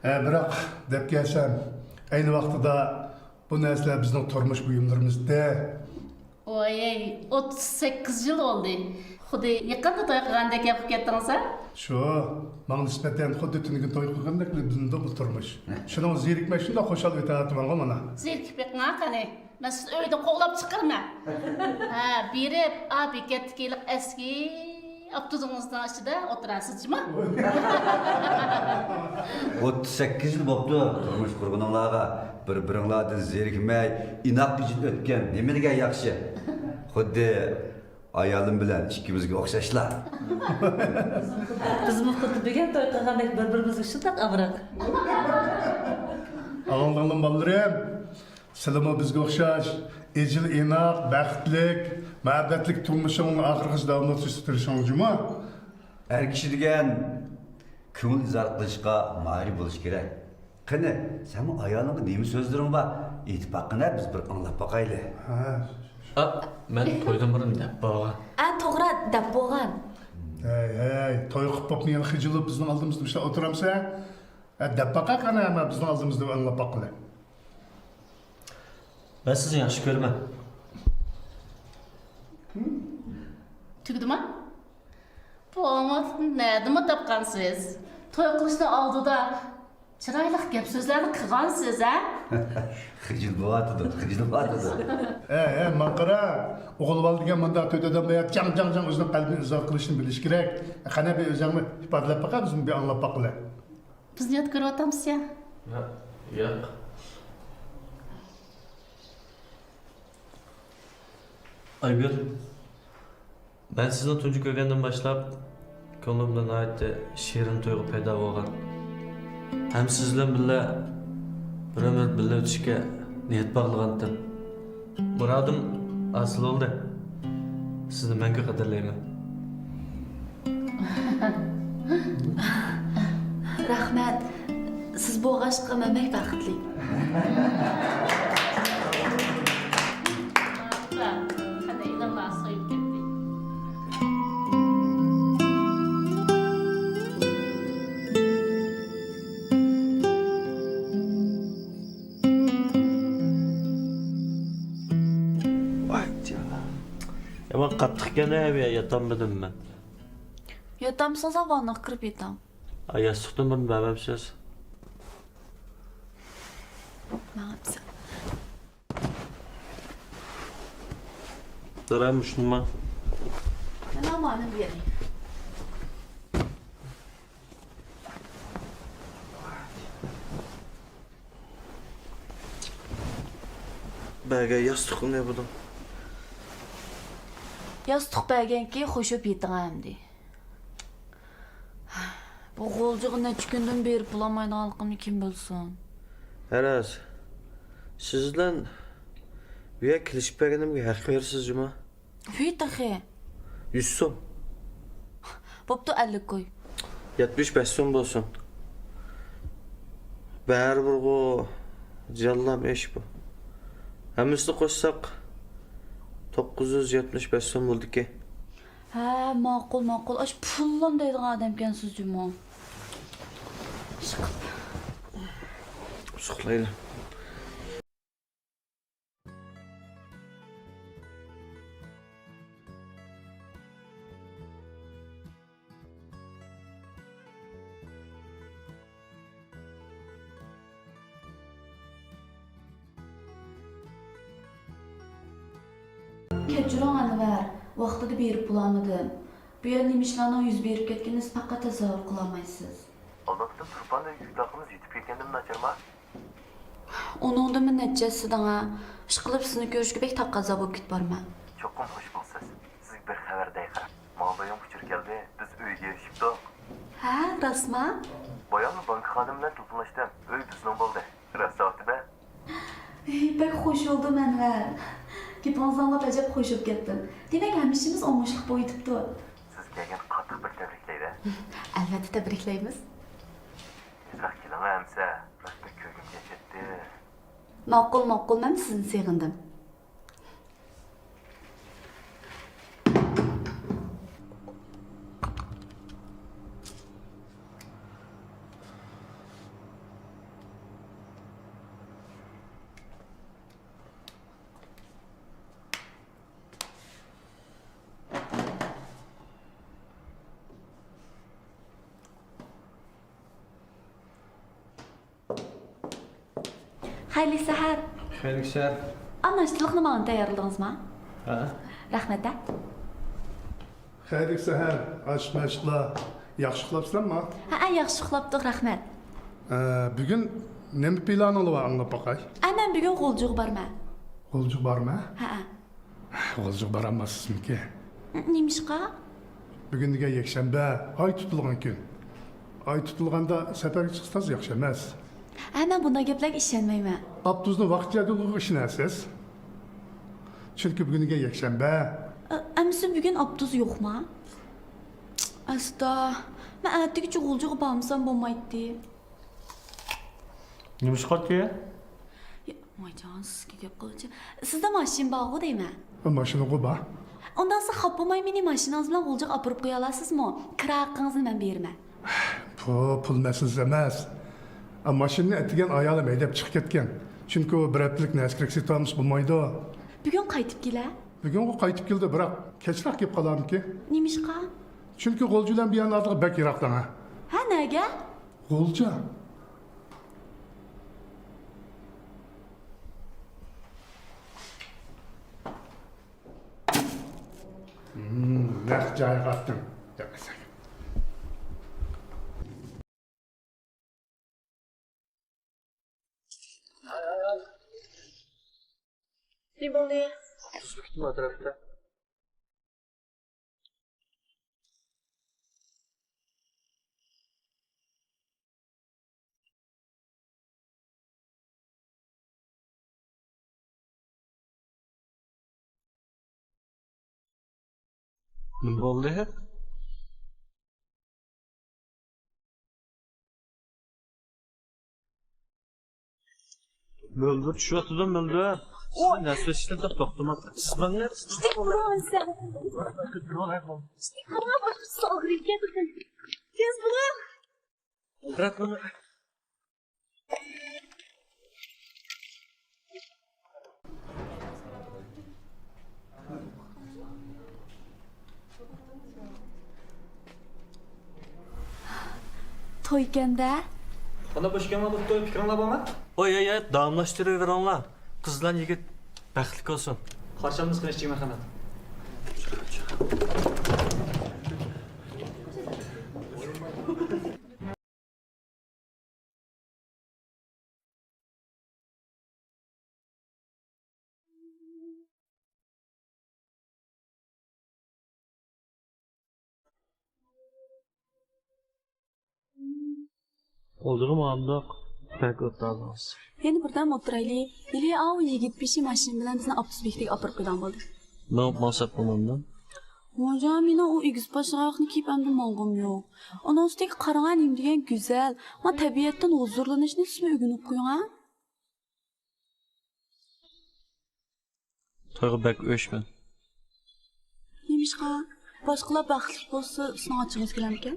ھە، بىراق دەپ كەلسەم، ئەينى ۋاقتىدا بۇ نەرسىلەر بىزنىڭ تۇرمۇش بۇيۇملىرىمىزدە. ۋاي، ئوتتۇز سەككىز يىل بولدى. خۇددى يېقىندا توي قىلغاندەك گەپ قىلىپ كەتتىڭىز ھە؟ شۇ، ماڭا نىسبەتەن خۇددى تۈنۈگۈن توي قىلغاندەكلا بىزنىڭ بۇ تۇرمۇش. شۇنىڭغا زېرىكمەي شۇنداق خۇشال ئۆتۈۋاتىمەنغۇ مانا. زېرىكىپ بېقىڭا قېنى. مەن سىزنى ئۆيدىن قوغلاپ چىقىرىمەن. ھە، بېرىپ، ئا، بېكەتتىكى ھېلىقى ئەسكى ئاپتوبۇسىڭىزنىڭ ئىچىدە ئولتۇرارسىز جۇمۇ. ئوتتۇز سەككىز يىل بوپتۇ تۇرمۇش قۇرغىنىڭلارغا. بىر-بىرىڭلاردىن زېرىكمەي، ئىناق ئىچىدە ئۆتكەن نېمە دېگەن ياخشى. خۇددى ئايالىم بىلەن ئىككىمىزگە ئوخشاشلا. بىزمۇ خۇددى بۈگۈن توي قىلغاندەك بىر-بىرىمىزگە شۇنداق ئامراق. ئاڭلىدىڭلارمۇ بالىلىرىم؟ سىلىمۇ بىزگە ئوخشاش ئىجىل-ئىناق، بەختلىك، مۇھەببەتلىك تۇرمۇشۇڭنى ئاخىرغىچە داۋاملاشتۇرۇشقا تىرىشىڭلار جۇمۇ. ئەر كىشى دېگەن كۆڭۈل ئىزھار قىلىشقا ماھىر بولۇشى كېرەك. قېنى، سەنمۇ ئايالىڭغا نېمە سۆزلىرىڭ بار؟ ئېيتىپ باققىنە، بىز بىر ئاڭلاپ باقايلى. ھە. ئا، مەن تويدىن بۇرۇن دەپ بولغان. ئە، توغرا، دەپ بولغان. ھەي، ھەي، توي قىلىپ بوپمۇ يەنە خىجىللىق بىزنىڭ ئالدىمىزدا مۇشۇنداق ئولتۇرامسەن؟ ھە، دەپ باقاي قېنى، ھەممە بىزنىڭ ئالدىمىزدا ئاڭلاپ باققىلى. مەن سىزنى ياخشى كۆرىمەن. تۈگىدىما؟ بۇ ئاڭلىقنى نەدىمۇ تاپقانسىز؟ توي قىلىشنىڭ ئالدىدا چىرايلىق گەپ سۆزلەرنى قىلغانسىز، ھە؟ خىجىل بولۇۋاتىدۇ، خىجىل بولۇۋاتىدۇ. ھە، ھە، ماڭا قارا. ئوغۇل بالا دېگەن مۇنداق تۆت ئادەم بىلەن جاڭ، جاڭ، جاڭ ئۆزىنىڭ قەلبىنى ئىزھار قىلىشنى بىلىشى كېرەك. قېنى، بىر ئۆزۈڭنى ئىپادىلەپ باقە، بىزمۇ بىر ئاڭلاپ باققىلى. بىزنى يات كۆرۈۋاتامسىز يا؟ يا-، ياق. ئايگۈل، مەن سىزنى تۇنجى كۆرگەندىن باشلاپ، كۆڭلۈمدە ناھايىتى شېرىن تۇيغۇ پەيدا بولغان. ھەم سىز بىلەن بىللە بىر ئۆمۈر بىللە ئۆتۈشكە نىيەت باغلىغانتىم. مۇرادىم ھاسىل بولدى. سىزنى مەڭگۈ قەدىرلەيمەن. رەھمەت. سىز بولغاچقا مەن بەك بەختلىك. قېنى ئىنىڭلار سويۇپ كەتتى. ۋاي جانىم. يامان قاتتىق ئىكەن-ھە، بۇ يەر ياتالمىدىم مەن. ياتالمىسىڭىز ۋاننىغا كىرىپ يېتىڭ. ئا، ياستۇقتىن بۇرۇن بەرمەپسىز. ماڭىپسىز. داراي مۇشۇنىما. مانا مانا بۇ يەرنى. بەرگەن ياستۇقنى بۇدۇم. ياستۇق بەرگەنكى خوشۇپ يېتىڭ ئەمدى. بۇ غۇلجىغا نەچچە كۈندىن بېرىپ بولالمايدىغانلىقىمنى كىم بىلسۇن؟ ھەرەس، سىز بىلەن بۇ يەرگە كېلىشىپ بەرگىنىمگە ھەق بېرىسىز جۇما؟ ھۈي تېخى. يۈز سوم. بوپتۇ، ئەللىك كوي. يەتمىش بەش سوم بولسۇن. بەرىبىرغۇ جانلام ئىش بۇ. ھەممىسىنى قوشساق توققۇز يۈز يەتمىش بەش سوم بولدىكى. ھە، ماقۇل، ماقۇل. ئاش پۇللام دەيدىغان ئادەمكەنسىز جۇمۇ. ئۇسۇقلايلى. كەچۈرۈڭ ئەنۋەر، ۋاقتىدا بېرىپ بولالمىدىم. بۇ يەردە نېمە ئىشلارنىڭ يۈز بېرىپ كەتكىنىنى سىز پەقەت تەسەۋۋۇر قىلالمايسىز. ئالدامسىز تۇرپاندىن يۈك تاقىمىز يېتىپ كەتكەندىمۇ ناچارما؟ ئۇنىڭدىنمۇ نەچچە ھەسسە دەڭا. ئىشقىلىپ سىزنى كۆرۈشكە بەك تەقەززا بولۇپ كېتىپ بارىمەن. چوقۇم خوش بولىسىز. سىزگە بىر خەۋەر دەي قاراپ. ماڭا بايام ئۇچۇر كەلدى، بىز ئۆيگە ئېرىشىپتۇق. ھە، راستما؟ باياملا بانكا خادىمى بىلەن تېلېفونلاشتىم. ئۆي بىزنىڭ بولدى. راست دەۋاتىمەن. ھېي، بەك خوش بولدۇم ئەنۋەر. گېپىڭىزنى ئاڭلاپ ئەجەب خوش بولۇپ كەتتىم. دېمەك ھەممە ئىشىمىز ئوڭۇشلۇق بولۇۋېتىپتۇ. سىز كەلگەن قاتتىق بىر تەبرىكلەيلى. ئەلۋەتتە تەبرىكلەيمىز. تېزراق كېلىڭە ئەمسە، راست بەك كۆرگۈم كېلىپ كەتتى. ماقۇل، ماقۇل، مەن سىزنى سېغىندىم. خەيرلىك سەھەر. خەيرلىك سەھەر. ئا، ناشتىلىقنى ماڭا تەييارلىدىڭىزما؟ ھە. رەھمەت ھە. خەيرلىك سەھەر، ئاشىق-مەشۇقلار. ياخشى ئۇخلاپسىلەرما؟ ھەئە، ياخشى ئۇخلاپتۇق، رەھمەت. ئە، بۈگۈن نېمە پىلانىڭلار بار، ئاڭلاپ باقاي. ئە، مەن بۈگۈن غۇلجىغا بارىمەن. غۇلجىغا بارىمەن؟ ھەئە. غۇلجىغا بارالماسسىزمىكىن؟ نېمىشقا؟ بۈگۈن دېگەن يەكشەنبە، ئاي تۇتۇلغان كۈن. ئاي تۇتۇلغاندا سەپەرگە چىقسا تازا ياخشى ئەمەس. ھە، مەن بۇنداق گەپلەرگە ئىشەنمەيمەن. ئاپتوبۇسنىڭ ۋاقىت جەدۋىلىغا ئىشىنەسىز؟ چۈنكى بۈگۈن دېگەن يەكشەنبە. ئە، ئەمىسە بۈگۈن ئاپتوبۇس يوقما؟ ئاستا، مەن ئەتىگىچە غۇلجىغا بارمىسام بولمايتتى. نېمىشقا كى؟ يا، ۋايجان، سىزگە گەپ قىلغۇچە. سىزدە ماشىنا بارغۇ دەيمەن. ماشىنىغۇ بار. ئۇنداق سىز خاپا بولماي مېنى ماشىنىڭىز بىلەن غۇلجىغا ئاپىرىپ قويالارسىزمۇ؟ كىرا ھەققىڭىزنى مەن بېرىمەن. بۇ پۇل مەسىلىسى ئەمەس. ماشىنىنى ئەتىگەن ئايالىم ھەيدەپ چىقىپ كەتكەن. چۈنكى ئۇ بىر ھەپتىلىك نەرسە-كېرەك سېتىۋالمىسا بولمايدۇ. بۈگۈن قايتىپ كېلە؟ بۈگۈنغۇ قايتىپ كېلىدۇ، بىراق كەچرەك كېلىپ قالارمىكىن؟ نېمىشقا؟ چۈنكى غۇلجا بىلەن بۇ يەرنىڭ ئارىلىقى بەك يىراق دەڭە. ھە، نەگە؟ غۇلجا. نەق جايىغا ئاتتىم. نېمە بولدى؟ ئوتتۇز كۈتۈم ئەتراپتا. نېمە بولدى؟ مۆلدۈر چۈشۈۋاتىدۇ، مۆلدۈر. ئوي. نەسۋەتىشتىن توختىماپتۇ. سىزنىڭ نېرى؟ ئىشتىك بۇرۇڭ سەن. ئىشتىك بۇرۇڭ باشقىسى ئاغرىيدىكەن. تېز بولۇڭ. تويكەن-دە. قانداق بوش ئىكەن بۇ توي، پىكرىڭلار بارمۇ؟ ھوي، ھوي، ھوي، داۋاملاشتۇرۇۋېرىڭلار. قىز بىلەن يىگىت بەختلىك بولسۇن. قارشى ئالىمىز قېنى، ئىچىگە مەرھەمەت. ئولتۇرغىنى مانداق بەك ئولتۇردىڭىز. يەنە بىردەم ئولتۇرايلى. ھېلى ئاۋۇ يىگىت بېشى ماشىنا بىلەن بىزنى ئاپتوبۇس بېكىتىگە ئاپىرىپ قويىدىغان بولدى. مېڭىپ ماڭساق بولمامدۇ؟ ھوجام، مېنىڭ ئۇ ئېگىز پاش ئاياغنى كىيىپ ئەمدى ماڭغۇم يوق. ئۇنىڭ ئۈستىگە قاراڭا، نېمە دېگەن گۈزەل. ما تەبىئەتتىن ھۇزۇرلىنىشنى سىزمۇ ئۆگىنىپ قويۇڭ ھە. تويغا بەك ئۆچمەن. نېمىشقا؟ باشقىلار بەختلىك بولسا، سىزنىڭ ئاچچىقىڭىز كېلەرمىكەن؟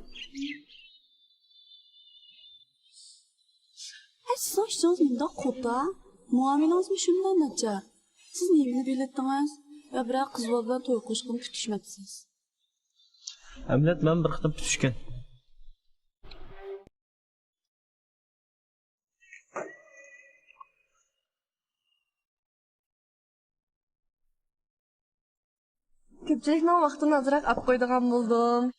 ھە، سىزنىڭ ئىچىڭىز مۇنداق قوتا، مۇئامىلىڭىزمۇ شۇنداق ناچار. سىز نېمىنى بىلىتتىڭىز؟ يا بىرەر قىز بالا بىلەن توي قىلىشقىمۇ پۈتۈشمەپسىز؟ ئەمەلىيەت مەن بىر قېتىم پۈتۈشكەن. كۆپچىلىكنىڭ ۋاقتىنى ئازراق ئاپ قويىدىغان بولدۇم.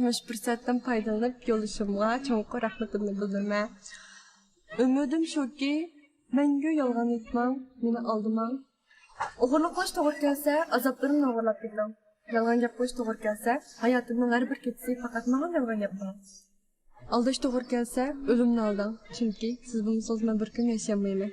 مۇشۇ پۇرسەتتىن پايدىلىنىپ يولدىشىمغا چوڭقۇر رەھمىتىمنى بىلدۈرىمەن. ئۈمىدىم شۇكى، مەڭگۈ يالغان ئېيتماڭ، مېنى ئالدىماڭ. ئوغرىلىق قىلىش توغرا كەلسە، ئازابلىرىمنى ئوغرىلاپ كېتىڭ. يالغان گەپ قىلىش توغرا كەلسە، ھاياتىمنىڭ ھەر بىر كېچىسى پەقەت ماڭا يالغان گەپ قىلىڭ. ئالداش توغرا كەلسە، ئۆلۈمنى ئالداڭ، چۈنكى سىز بولمىسىڭىز مەن بىر كۈنمۇ ياشىيالمايمەن.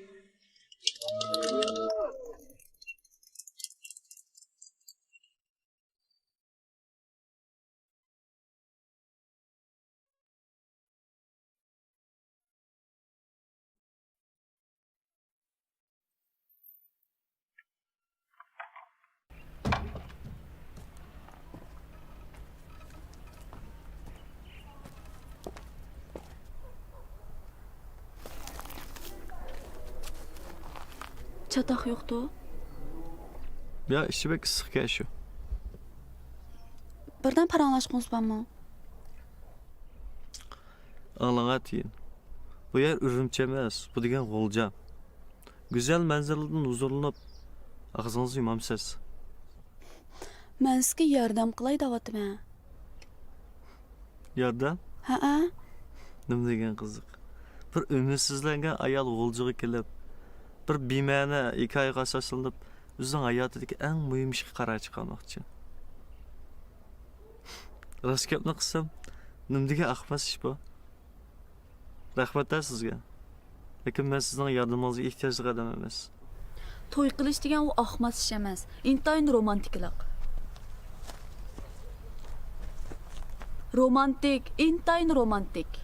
چاتاق يوقتۇ؟ يا، ئىچى بەك ئىسسىقكەن شۇ. بىردەم پاراڭلاشقۇڭىز بارمۇ؟ ئاڭلاڭا تىيىن. بۇ يەر ئۈرۈمچى ئەمەس، بۇ دېگەن غۇلجا. گۈزەل مەنزىرىلىرىدىن ھۇزۇرلىنىپ، ئاغزىڭىزنى يۇمامسىز. مەن سىزگە ياردەم قىلاي دەۋاتىمەن. ياردەم؟ ھەئە. نېمە دېگەن قىزىق. بىر ئۈمىدسىزلەنگەن ئايال غۇلجىغا كېلىپ، بىر بىمەنە ھېكايىگە ئاساسلىنىپ، ئۆزىنىڭ ھاياتىدىكى ئەڭ مۇھىم ئىشقا قارار چىقارماقچى. راست گەپنى قىلسام، نېمە دېگەن ئەخمەس ئىش بۇ. رەھمەت ھە سىزگە. لېكىن مەن سىزنىڭ ياردىمىڭىزگە ئېھتىياجلىق ئادەم ئەمەس. توي قىلىش دېگەن ئۇ ئاخماس ئىش ئەمەس. ئىنتايىن رومانتىكىلىق. رومانتىك، ئىنتايىن رومانتىك.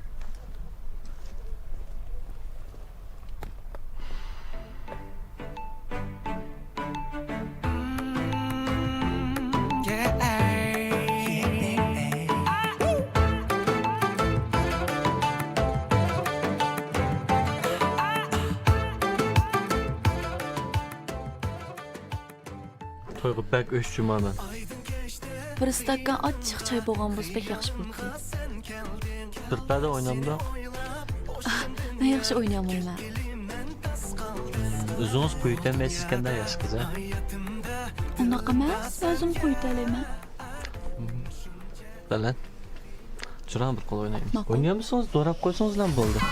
تويغا بەك ئۆچ جۇما مەن. بىر ئىستاكان ئاچچىق چاي بولغان بولسا بەك ياخشى بولاتتى. بىر پەدە ئوينامدۇق؟ مەن ياخشى ئوينىيالمايمەن. ئۆزىڭىز قويۇۋېتەلمەيسىزكەندە ياش قىز ھە؟ ئۇنداق ئەمەس، ئۆزۈم قويۇۋېتەلەيمەن. بەلەن. چىراڭ بىر قول ئوينايمىز. ماقۇل. ئوينىيالمىسىڭىز دوراپ قويسىڭىزلا بولدى.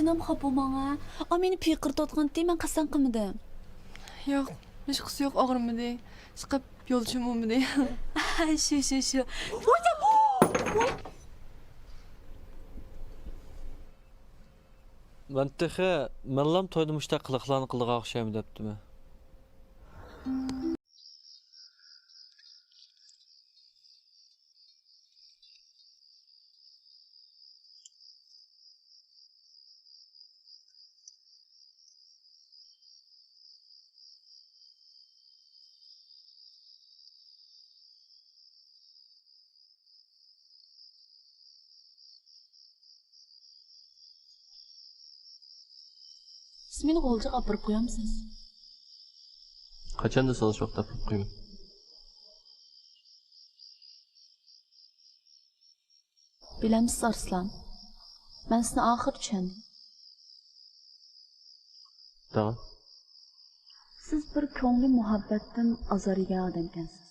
ئانام خاپا بولماڭ ھە. ئا مېنى پىقىرتىۋاتقانتى، مەن قەستەن قىلمىدىم. ياق، ھېچقىسى يوق، ئاغرىمىدى. ئىشقىلىپ يولدىشىم بولمىدى. شۇ، شۇ، شۇ. ۋوي، ۋوي. مەن تېخى مەنلام تويدا مۇشۇنداق قىلىقلارنى قىلىدىغان ئوخشايمەن دەپتىمەن. سىز مېنى غۇلجىغا ئاپىرىپ قويامسىز؟ قاچان دېسىڭىز شۇ ۋاقىتتا ئاپىرىپ قويىمەن. بىلەمسىز، ئارسلان؟ مەن سىزنى ئاخىر چۈشەندىم. دەڭ. سىز بىر كۆڭلى مۇھەببەتتىن ئازار يېگەن ئادەمكەنسىز.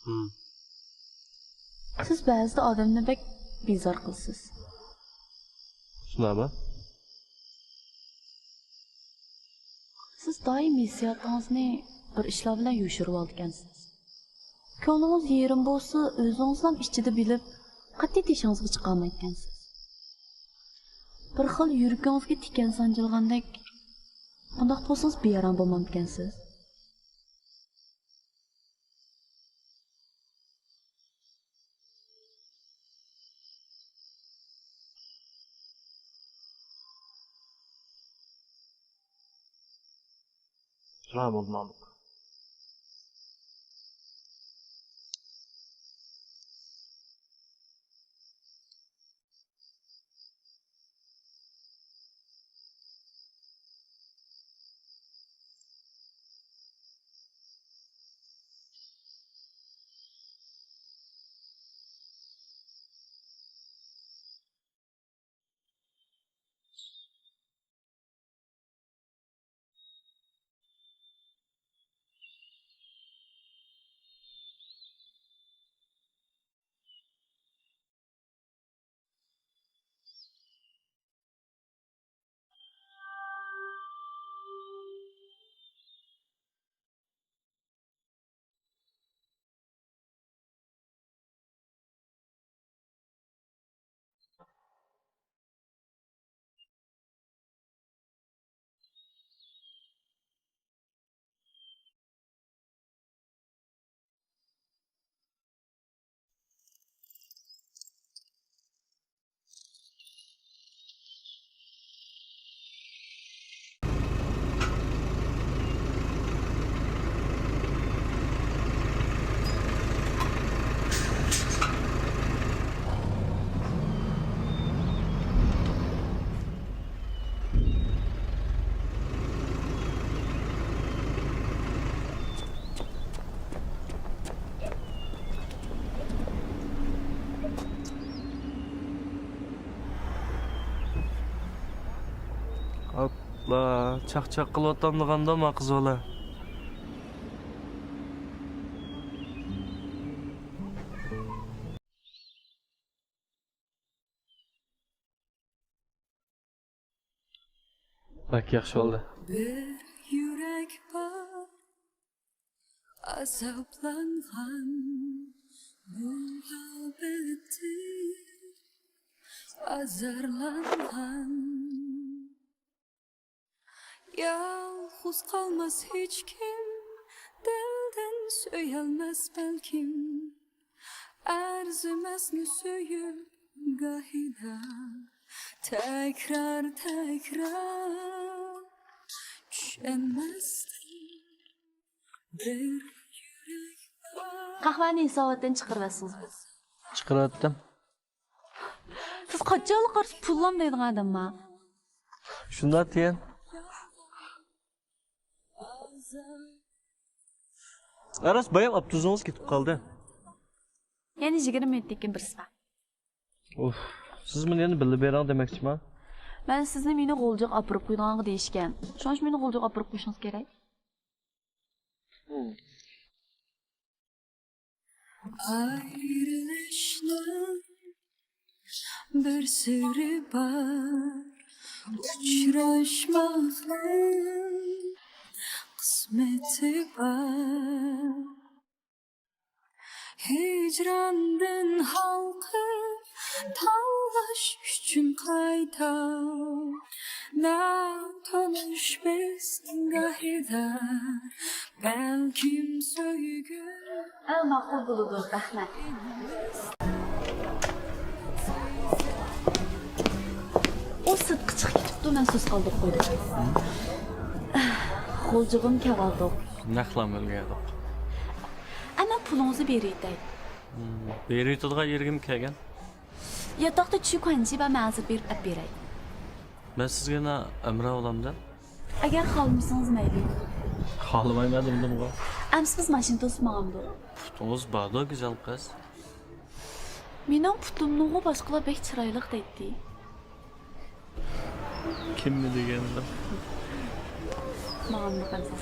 ھىم. سىز بەزىدە ئادەمنى بەك بىزار قىلىسىز. شۇنداقمۇ؟ سىز دائىم ھېسسىياتىڭىزنى بىر ئىشلار بىلەن يوشۇرۇۋالىدىكەنسىز. كۆڭلىڭىز يېرىم بولسا، ئۆزىڭىزلا ئىچىدە بىلىپ، قەتئىي تېشىڭىزغا چىقارمايدىكەنسىز. بىر خىل يۈرىكىڭىزگە تىكەن سانجىلغاندەك، بۇنداق بولسىڭىز بىئارام بولمامدىكەنسىز؟ شۇنداق بولدى مامۇت. ئاپلا، چاقچاق قىلىۋاتامدۇ قانداق ما قىز بالا؟ بەك ياخشى بولدى. بىر يۈرەك بار، ئازابلانغان، مۇھەببەتتىن ئازارلانغان. يالغۇز قالماس ھېچكىم، دەلدەن سۆيەلمەس بەلكىم. ئەرزىمەسنى سۆيۈپ گاھىدا، تەكرار، تەكرار چۈشەنمەستىن بىر يۈرەك بار. قەھۋەنى ھېساباتتىن چىقىرىۋەتسىڭىز. چىقىرىۋەتتىم. سىز قاچانلا قارىسا پۇللام دەيدىغان ئادەمما. شۇنداق تېن. ئەرەس بايام ئاپتوبۇسىڭىز كېتىپ قالدى. يەنە يىگىرمە مىنۇتتىن كېيىن بىرسى بار. ئۇف، سىز مېنى يەنە بىللە بېرىڭ دېمەكچىما؟ مەن سىزنى مېنى غۇلجىغا ئاپىرىپ قويىدىغانغا دېيىشكەن. شۇڭا مېنى غۇلجىغا ئاپىرىپ قويۇشىڭىز كېرەك. ئايرىلىشنىڭ بىر سىرى بار، ئۇچراشماقنىڭ قىسمىتى بار. ھىجراندىن ھالقىپ تاۋلاش ئۈچۈن قايتا، ناتونۇش بىز گاھىدا، بەلكىم سۆيگۈ. ئە، ماقۇل بولىدۇ، رەھمەت. ئۇ سىرتقا چىقىپ كېتىپتۇ، مەن سۇس قالدۇرۇپ قويدۇم. غۇلجىغىمۇ كەۋالدۇق. نەقلا مۆلگەيدۇق. ئەمما پۇلىڭىزنى بېرىۋېتەي. بېرىۋېتىدىغان يېرىگىمۇ كەلگەن. ياتاقتا چۈ كۇەنجى بار، مەن ھازىر بېرىپ ئەپ بېرەي. مەن سىزگە يەنە ئەمرا بولامدىم؟ ئەگەر خالىمىسىڭىز مەيلى. خالىمايمەن دېمىدىمغۇ. ئەمسە بىز ماشىنا توسۇپ ماڭامدۇق. پۇتىڭىز باردۇ، گۈزەل قىز. مېنىڭ پۇتۇمنىغۇ باشقىلار بەك چىرايلىق دەيتتى. كىمنى دېگەندىم؟ ماڭامدۇق ئەمسە.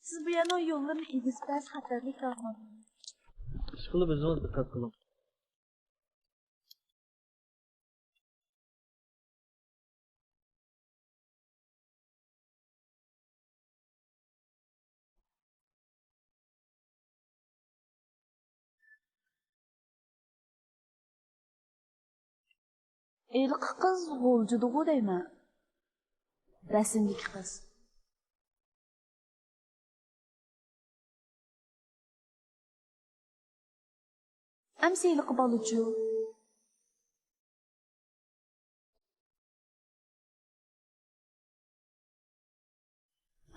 سىز بۇ يەرنىڭ يوللىرىنى ئېگىز پەس، خەتەرلىك ئاڭلاڭ. ئىشقىلىپ ئۆزىڭىز دىققەت قىلىڭ. ھېلىقى قىز غۇلجىدىغۇ دەيمەن. رەسىمدىكى قىز. ئەمسە ھېلىقى بالىچۇ؟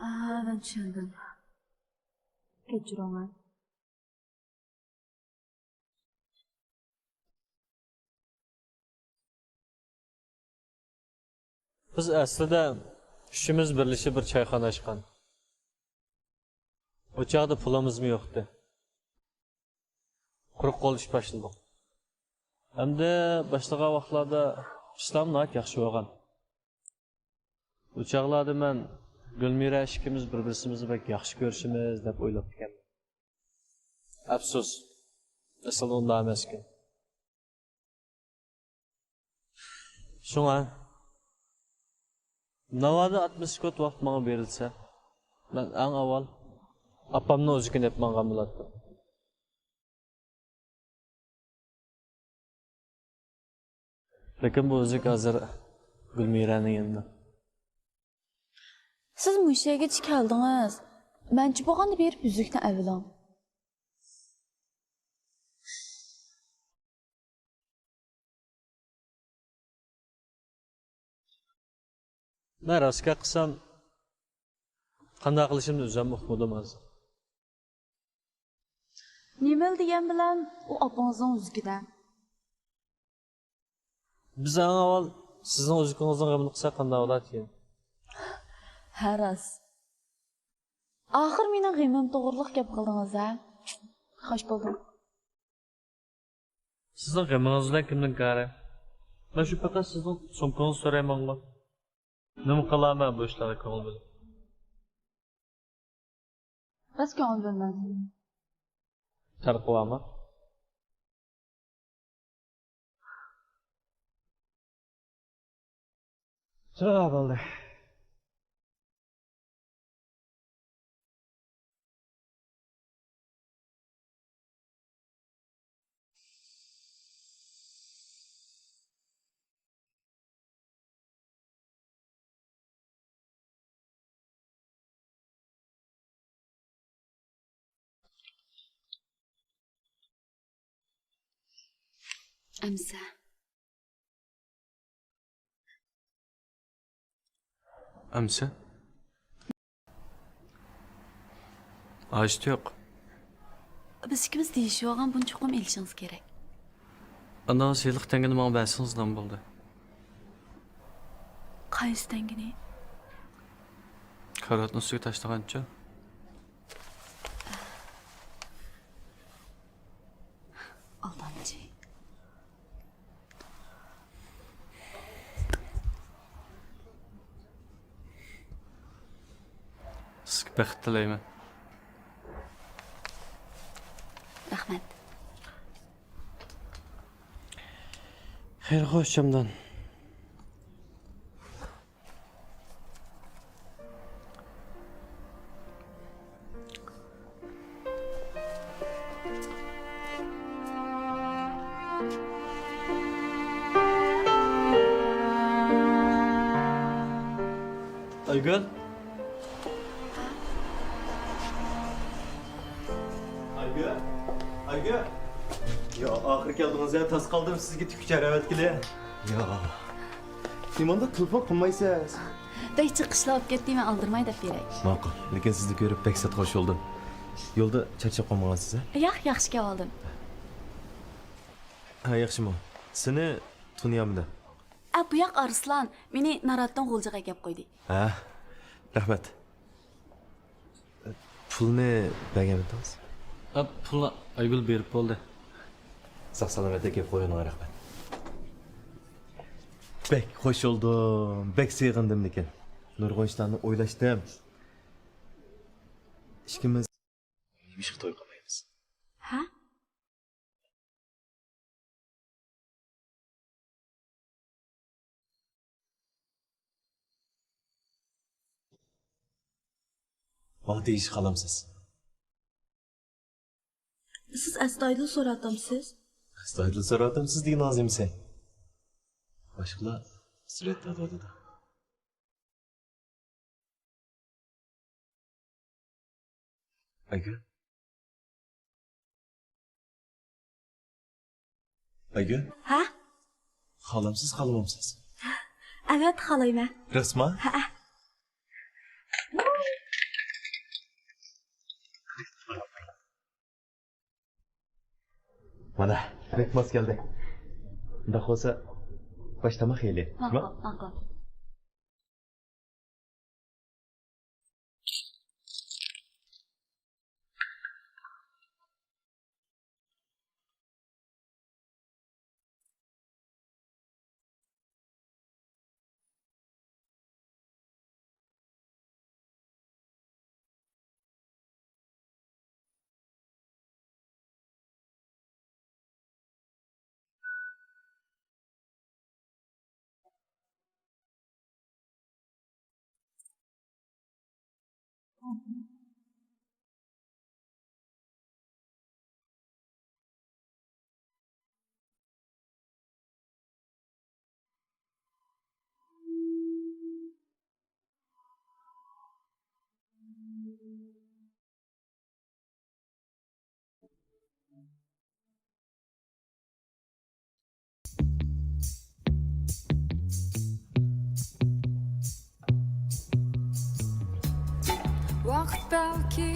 ئا، مەن چۈشەندىم. كەچۈرۈڭلار. بىز ئەسلىدە ئۈچىمىز بىرلىشىپ بىر چايخانا ئاچقان. ئۇ چاغدا پۇلىمىزمۇ يوقتى. قۇرۇق قول ئىش باشلىدۇق. ئەمدى باشلىغان ۋاقىتلاردا ئىشلارمۇ ناھايىتى ياخشى بولغان. ئۇ چاغلاردا مەن گۈلمىرە ئىككىمىز بىر-بىرسىمىزنى بەك ياخشى كۆرۈشىمىز دەپ ئويلاپتىكەنمەن. ئەپسۇس، ئەسلىدە ئۇنداق ئەمەسكەن. شۇڭا، ناۋادا ئاتمىسكوت ۋاقىت ماڭا بېرىلسە، مەن ئەڭ ئاۋۋال ئاپامنىڭ ئۆزىكىنى ئېلىپ ماڭغان بولاتتىم. لېكىن بۇ ئۈزۈك ھازىر گۈلمىرەنىڭ يېنىدا. سىز مۇشۇ يەرگىچە كەلدىڭىز. مەنچە بولغاندا بېرىپ ئۈزۈكنى ئەۋېلىڭ. مەن راست گەپ قىلسام، قانداق قىلىشىمنى ئۆزۈم ئۇقمىدىم ھازىر. نېمىلا دېگەن بىلەن ئۇ ئاپىڭىزنىڭ ئۈزۈكىدە. بىز ئەڭ ئاۋۋال سىزنىڭ ئۈزۈكىڭىزنىڭ غېمىنى قىلساق قانداق بولاركىن؟ ھە، راست. ئاخىر مېنىڭ غېمىم توغرىلىق گەپ قىلدىڭىز ھە؟ خوش بولدۇم. سىزنىڭ غېمىڭىز بىلەن كىمنىڭ كارى؟ مەن شۇ پەقەت سىزنىڭ سومكىڭىزنى سورايمەنغۇ. نېمە قىلارمەن بۇ ئىشلارغا كۆڭۈل بۆلۈپ؟ بەس كۆڭۈل بۆلمەڭ. پەرقى بارمۇ؟ چىراغ بولدى. ئەمسە. ئەمسە؟ ھاجىتى يوق. بىز ئىككىمىز دېيىشىۋالغان بۇنى چوقۇم ئېلىشىڭىز كېرەك. ئاندىن سىلىق تەڭگىنى ماڭا بەرسىڭىزلا بولدى. قايسى تەڭگىنى؟ كارىۋاتنىڭ ئۈستىگە تاشلىغانچۇ؟ بەخت تىلەيمەن. رەھمەت. خەير، خوش، چامدان. ئايگۈل. ئايگۈل، ئايگۈل. يا، ئاخىرى كەلدىڭىز يا، تاس قالدىم سىزگە تىك ئۇچار ئەۋەتكىلى. يا. نېمانداق تېلېفون قىلمايسىز؟ بەك جىق ئىشلار بولۇپ كەتتى، مەن ئالدىرىماي دەپ بېرەي. ماقۇل. لېكىن سىزنى كۆرۈپ بەك سەت خوش بولدۇم. يولدا چارچاپ قالمىغانسىز ھە؟ ياق، ياخشى كەلدىم. ھە، ياخشىمۇ؟ سېنى تونۇيالمىدىم. ئە، بۇ ياق ئارسلان. مېنى ناراتتىن غۇلجىغا ئەكەپ قويدى. ھە، رەھمەت. پۇلنى بەرگەنمىدىڭىز؟ ھە، پۇلنى ئايگۈل بېرىپ بولدى. ساق سالامەت ئەكەپ قويغىنىڭغا رەھمەت. بەك خوش بولدۇم، بەك سېغىندىم لېكىن. نۇرغۇن ئىشلارنى ئويلاشتىم. ئىككىمىز نېمىشقا توي قىلمايمىز؟ ھە؟ ماڭا تېگىشىپ قالامسىز؟ سىز ئەستايىدىل سوراتامسىز؟ ئەستايىدىل سوراتامسىز دېگىنىڭىز نېمىسى؟ باشقىلار سۈرەتتە ئالىدۇ. ئايگۈل؟ ئايگۈل؟ ھە؟ خالامسىز، خالىمامسىز؟ ئەۋەت، خالايمەن. راستما؟ ھەئە. مانا، بەك ماس كەلدى. ئۇنداق بولسا، باش تاماق يەيلى. ماقۇل، ماقۇل. ۋاقىت بەلكى.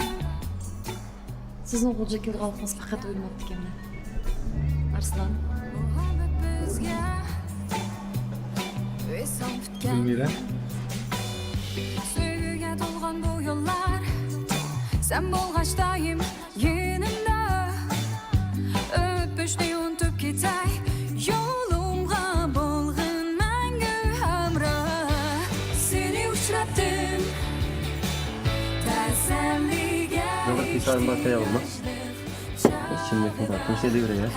سىزنىڭ غۇلجىغا كەلگەنلىكىڭىزنى پەقەت ئويلىماپتىكەنمەن. ئارسلان. مۇھەببەت بىزگە ۋىسال پۈتكەن. گۈلمىرە. سۆيگۈگە تولغان بۇ يوللار، سەن بولغاچ دائىم يېنىمدا. ئۆتمۈشنى ئۇنتۇپ كېتەي، يولۇمغا بولغىن مەڭگۈ ھەمراھ. سېنى ئۇچراتتىم تەسەللىگە. Robert, bir tane batı alalım. Şimdi kapatmış ediyor ya.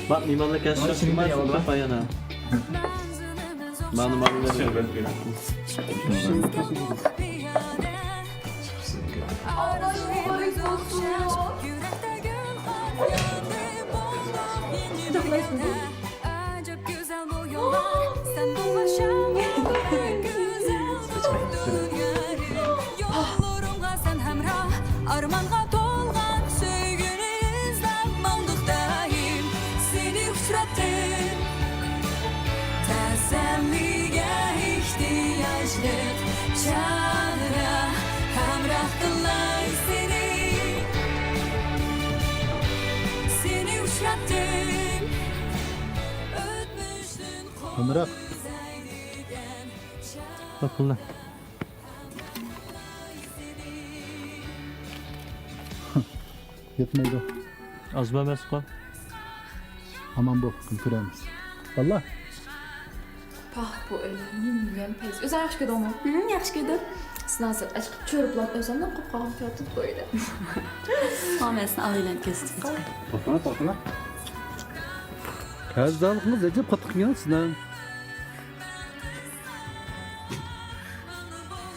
Bak, mimarlık yaşıyor. Şimdi yapalım. Bak, yana. Manu, manu, manu. ئەجەب گۈزەل بۇ يوللار، سەن بولغاچ گۈزەل بۇ دۇنيا. يوللىرىمغا سەن ھەمراھ، ئارمانغا تولغان سۆيگۈنى ئىزدەپ ماڭدۇق دائىم. سېنى ئۇچراتتىم تەسەللىگە ئېھتىياجلىق چاغدا، ھەمراھ قىلاي سېنى. سېنى ئۇچراتتىم ئۆتمۈشتىن. ھەمراھ. قوي پۇلنى. يەتمەيدۇ. ئازمۇ ئەمەسقۇ؟ ئامان بول، كۈن كۆرەرمىز. ۋاللا. پاھ، بۇ ئۆيلەر نېمىدېگەن پەيز. ئۆزۈڭ ياخشى كۆردۈڭمۇ؟ ھىم، ياخشى كۆردۈم. سىناسەت ئاشقىلىپ چۆرۈپلام ئۆزۈمنىڭ قوپقان كۆرۈپ قويدى. ماڭ مەن سېنى ئالىيلەن كۆرسىتىپ. توختىما، توختىما. قەرزدارلىقىڭىز ئەجەب قاتتىق كەلگەن سىزنىڭ.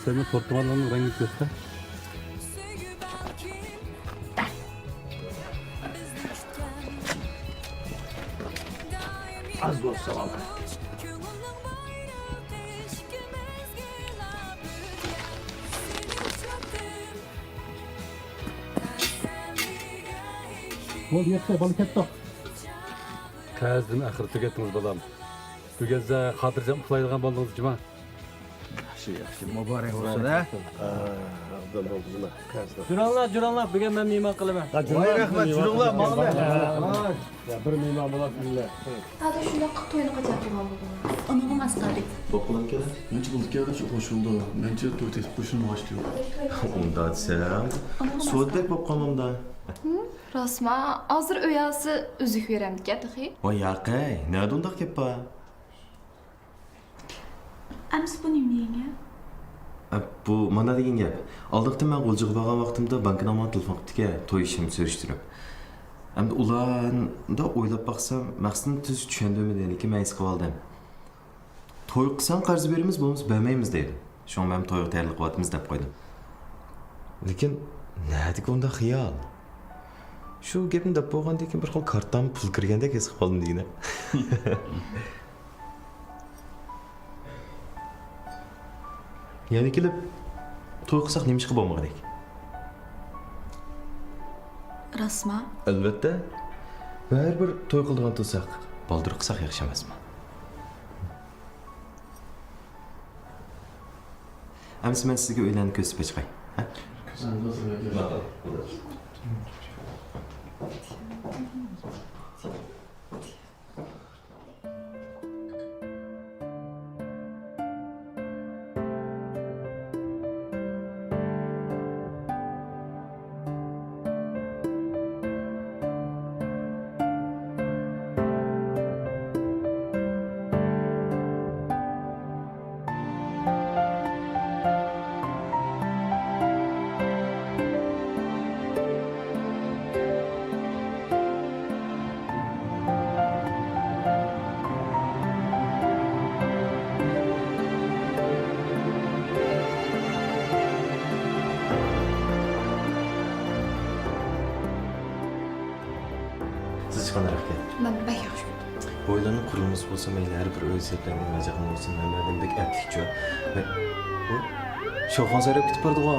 سەن پورتماللارنىڭ رەڭگىنى كۆرسە. ئاز بولسا ئالدى. بولدى، يەتتى، بالا كەتتۇق. قەرزدىن ئاخىرى تۈگەتتىڭىز، بالام. بۈگۈن سىز خاتىرجەم ئۇخلايدىغان بولدىڭىز جۇما. ياخشى، ياخشى. مۇبارەك بولسۇن، ھە؟ ئابدۇللا، قەرزدار. جۈرۈڭلار، جۈرۈڭلار، بۈگۈن مەن مېھمان قىلىمەن. ۋاي، رەھمەت، جۈرۈڭلار، ماڭىڭلار. يا، بىر مېھمان بولاتتىڭلار. ھازىر شۇنداق قىلىپ توينى قاچان قىلغان بولدۇڭلار؟ ئۇنىڭغا ماس قالدى. بولۇپ قالامدىكەن؟ نەچچە بولدىكەن، شۇ قوشۇلدى. مەنچە توي تېپىپ قوشۇلمىغاچ. ئۇنداق دېسەم، سوتدەك بولۇپ قالمامدا. ھىم، راستما؟ ھازىر ئۆي ئالسا ئۈزۈك بېرەمدىكەن تېخى. ۋاي ياقەي، نەدە ئۇنداق گەپ بار؟ ئەمىسە بۇ نېمە دېگەن گەپ؟ ئە، بۇ مانا دېگەن گەپ. ئالدىقتا مەن غۇلجىغا بارغان ۋاقتىمدا بانكىنىڭ ماڭا تېلېفون قىپتىكەن، توي ئىشىمنى سۈرۈشتۈرۈپ. ئەمدى ئۇلاردا ئويلاپ باقسام، مەقسىتىنى تۈز چۈشەندۈرمىدى، لېكىن مەن ھېس قىلىۋالدىم. توي قىلساڭ قەرز بېرىمىز، بولمىسا بەرمەيمىز دەيدۇ. شۇڭا مەن تويغا تەييارلىق قىلىۋاتىمىز دەپ قويدۇم. لېكىن نەدىكى ئۇنداق خىيال؟ شۇ گەپنى دەپ بولغاندىن كېيىن بىر خىل كارتامغا پۇل كىرگەندەك ھېس قىلىپ قالدىم دېگىنە. يەنە كېلىپ، توي قىلساق نېمىشقا بولمىغۇدەك؟ راستما؟ ئەلۋەتتە. بەرىبىر توي قىلىدىغان تۇرساق، بالدۇر قىلساق ياخشى ئەمەسمۇ؟ ئەمىسە مەن سىزگە ئۆيلەرنى كۆرسىتىپ بېقىشقاي، ھە؟ سىز قانداق ئىكەن؟ مەن بەك ياخشى كۆردۈم. بۇ ئۆيلەرنىڭ قۇرۇلمىسى بولسا مەيلى ھەر بىر ئۆي سەپلەنگەن ۋەزىپىنى بولسا ھەممەدىن بەك ئەپلىكچۇ. ۋە، ھە؟ شوفىڭىز ھەرەپ كېتىپ بارىدىغۇ.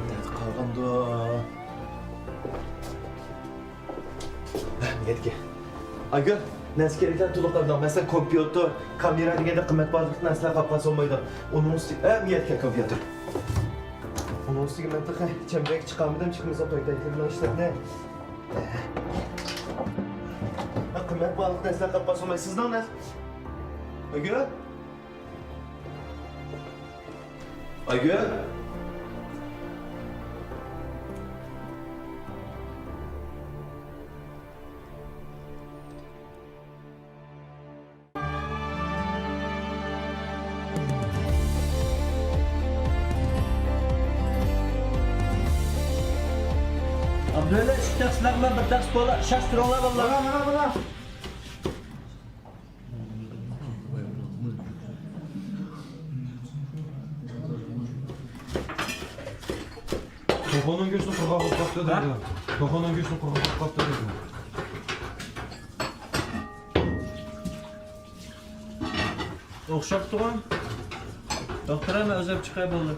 نەدە قالغاندۇ؟ ھە، نىيەتكە. ئايگۈل، نەرسە كېرەكلەر تولۇق ئالدىڭ. مەسىلەن، كومپيۇتېر، كامېرا دېگەندەك قىممەت بارلىق نەرسىلەر قاپقان سولمايدۇ. ئۇنىڭ ئۈستىگە، ھە، نىيەتكە كومپيۇتېر. ئۇنىڭ ئۈستىگە مەن تېخى چەمبىرەك چىقارمىدىم، چىقمىسا توي تەكلىپىنىڭ ئىشلىرىنى. ھە، قىممەت بارلىق نەرسىلەر قاپقان سولمايدۇ. سىزنىڭ نەرسە. ئايگۈل؟ ئايگۈل؟ ئابدۇللا، ئۈچ تەخسە لەغمەن، بىر تەخسە كولا، شاش تۇرۇڭلار، بالىلار. مانا، مانا، مانا. توخۇنىڭ گۆشىنى قۇرغاق قىلىپ قاپتۇ دەيدۇ. ھە؟ توخۇنىڭ گۆشىنى قۇرغاق قىلىپ قاپتۇ دەيدۇ. ئوخشاپتىغۇ. دوختۇر، مەن ئۆزۈم چىقاي بولدى.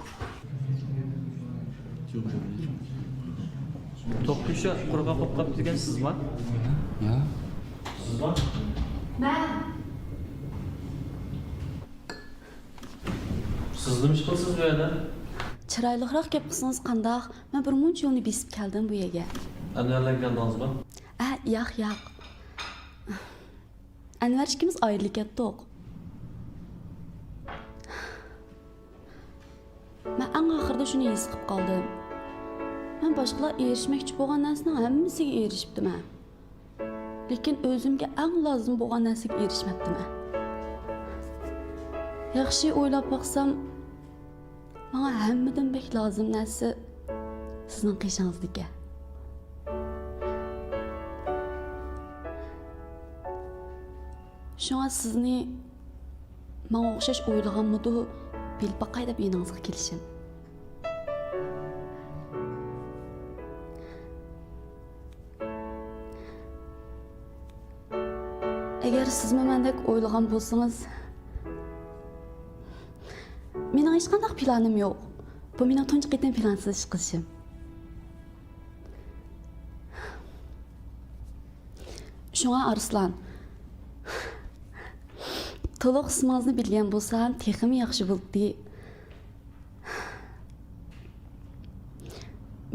توق گۆشى قۇرغاق بولۇپ قاپتۇ دېگەن سىزما؟ يا. سىزما؟ مەن. سىز نېمە ئىش قىلىسىز بۇ يەردە؟ چىرايلىقراق گەپ قىلسىڭىز قانداق؟ مەن بىر مۇنچە يولنى بېسىپ كەلدىم بۇ يەرگە. ئەنۋەر بىلەن كەلدىڭىزمۇ؟ ئە، ياق، ياق. ئەنۋەر ئىككىمىز ئايرىلىپ كەتتۇق. مەن ئەڭ ئاخىرىدا شۇنى ھېس قىلىپ قالدىم. مەن باشقىلار ئېرىشمەكچى بولغان نەرسىنىڭ ھەممىسىگە ئېرىشىپتىمەن. لېكىن ئۆزۈمگە ئەڭ لازىم بولغان نەرسىگە ئېرىشمەپتىمەن. ياخشى ئويلاپ باقسام، ماڭا ھەممىدىن بەك لازىم نەرسە سىزنىڭ قېشىڭىزدىكەن. شۇڭا سىزنى ماڭا ئوخشاش ئويلىغانمىدۇ، بىلىپ باقاي دەپ يېنىڭىزغا كېلىشىم. ئەگەر سىزمۇ مەندەك ئويلىغان بولسىڭىز، مېنىڭ ھېچقانداق پىلانىم يوق. بۇ مېنىڭ تۇنجى قېتىم پىلانسىز ئىش قىلىشىم. شۇڭا ئارسلان، تولۇق ئىسمىڭىزنى بىلگەن بولسام تېخىمۇ ياخشى بولاتتى.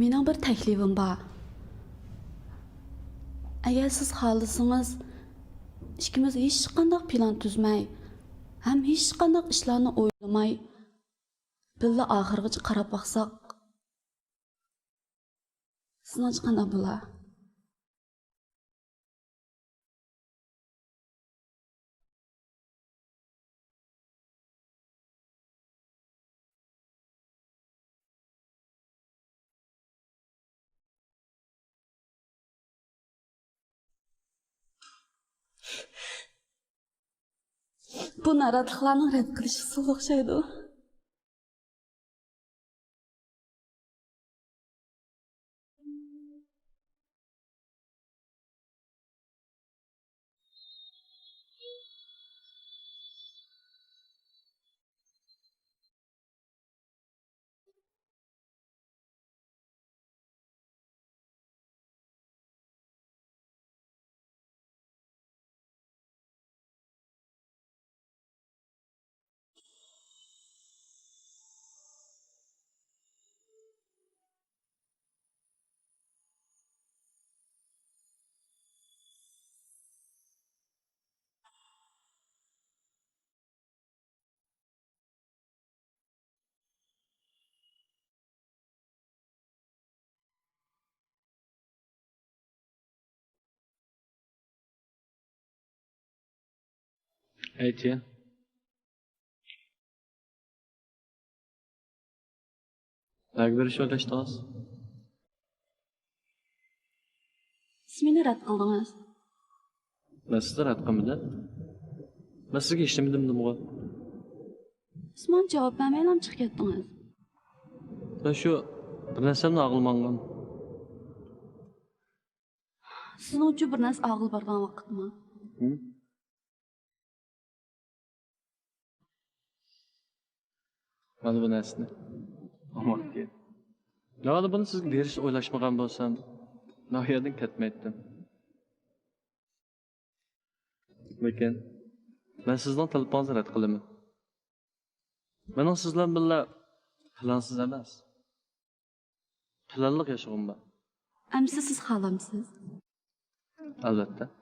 مېنىڭ بىر تەكلىپىم بار. ئەگەر سىز خالىسىڭىز، ئىككىمىز ھېچقانداق پىلان تۈزمەي ھەم ھېچقانداق ئىشلارنى ئويلىماي، بىللە ئاخىرغىچە قاراپ باقساق، سىزنىڭچە قانداق بولا؟ بۇ ناراتلىقلارنىڭ رەت قىلىش ئۇسۇلى ئوخشايدۇ. ئەيتى. نەگە بېرىشنى ئويلاشتىڭىز؟ سىز مېنى رەت قىلدىڭىز. مەن سىزنى رەت قىلمىدىم. مەن سىزگە ھېچنېمە دېمىدىمغۇ؟ سىز ماڭا جاۋاب بەرمەيلا چىقىپ كەتتىڭىز. مەن شۇ بىر نەرسەمنى ئاغلىماڭغان. سىزنىڭ ئۈچۈن بىر نەرسە ئاغىلى بارغان ۋاقىتمۇ؟ ھىم؟ مانا بۇ نەرسىنى. ئامانكى. مەن بۇنى سىزگە بېرىشنى ئويلاشمىغان بولسام، مەن ئۇ يەردىن كەتمەيتتىم. لېكىن مەن سىزنىڭ تەلىپىڭىزنى رەت قىلىمەن. مېنىڭ سىز بىلەن بىللە پىلانسىز ئەمەس، پىلانلىق ياشىغۇم بار. ئەمىسە سىز خالامسىز؟ ئەلۋەتتە.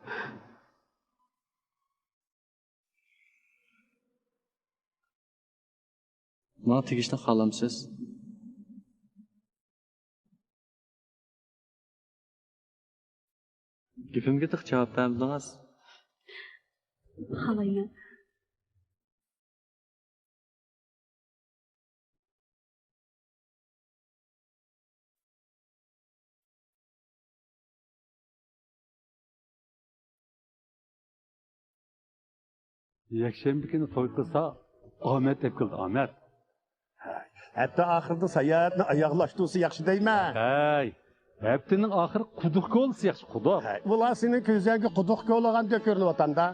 ماڭا تېگىشنى خالامسىز؟ گېپىمگە تېخى جاۋاب بەرمىدىڭىز. خالايمەن. يەكشەنبە كۈنى توي قىلسا، ئامەت دەپ كېلىدۇ، ئامەت. ھەي، ھەپتە ئاخىرىدا ساياھەتنى ئاياغلاشتۇرسا ياخشى دەيمەن. ھەي، ھەپتىنىڭ ئاخىرى قۇدۇق كولىسا ياخشى، قۇدۇق. ھەي، ئۇلار سېنىڭ كۆزۈڭگە قۇدۇق كولىغاندەك كۆرۈنۈۋاتامدا.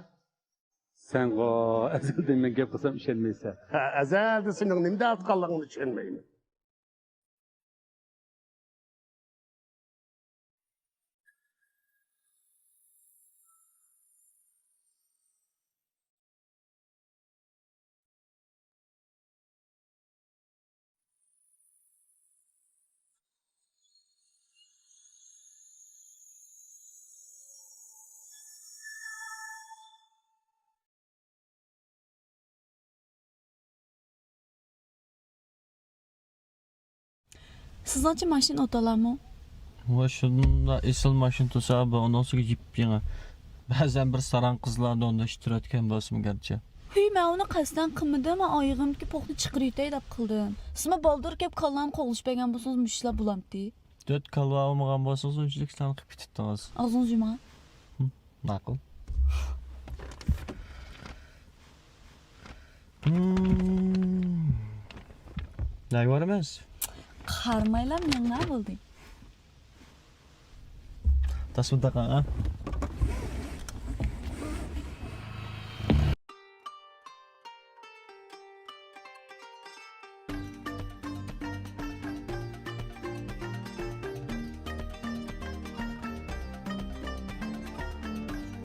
سەنغۇ ئەزەلدىن مەن گەپ قىلسام ئىشەنمەيسەن. ھە، ئەزەلدە سېنىڭ نېمە دەۋاتقانلىقىڭنى چۈشەنمەيمەن. سىزنىڭچە ماشىنا ئوتالامۇ؟ ۋاي، شۇنداق ئېسىل ماشىنا تۇرسا، بۇ ئۇنىڭ ئۈستىگە يېپيېڭى. بەزەن بىر ساراڭ قىزلاردا ئونداش تۇرىدىكەن بولسىمۇ گەرچە. ھۈي، مەن ئۇنى قەستەن قىلمىدىم، مەن ئايىغىمدىكى پوقنى چىقىرىۋېتەي دەپ قىلدىم. سىزمۇ بالدۇر كەپ كاللامنى قوغلىشىپ بەرگەن بولسىڭىز، مۇشۇ ئىشلار بولامتى؟ دۆت كاللا ئالمىغان بولسىڭىز، ئۇنچىلىك ئىشلارنى قىلىپ كېتىپتىڭىز. ئاغزىڭىزنى يۇمۇڭ. ماقۇل. نەگە بارىمىز؟ قارىمايلا مېڭە بولدى. تاسما تاقاڭ، ھە؟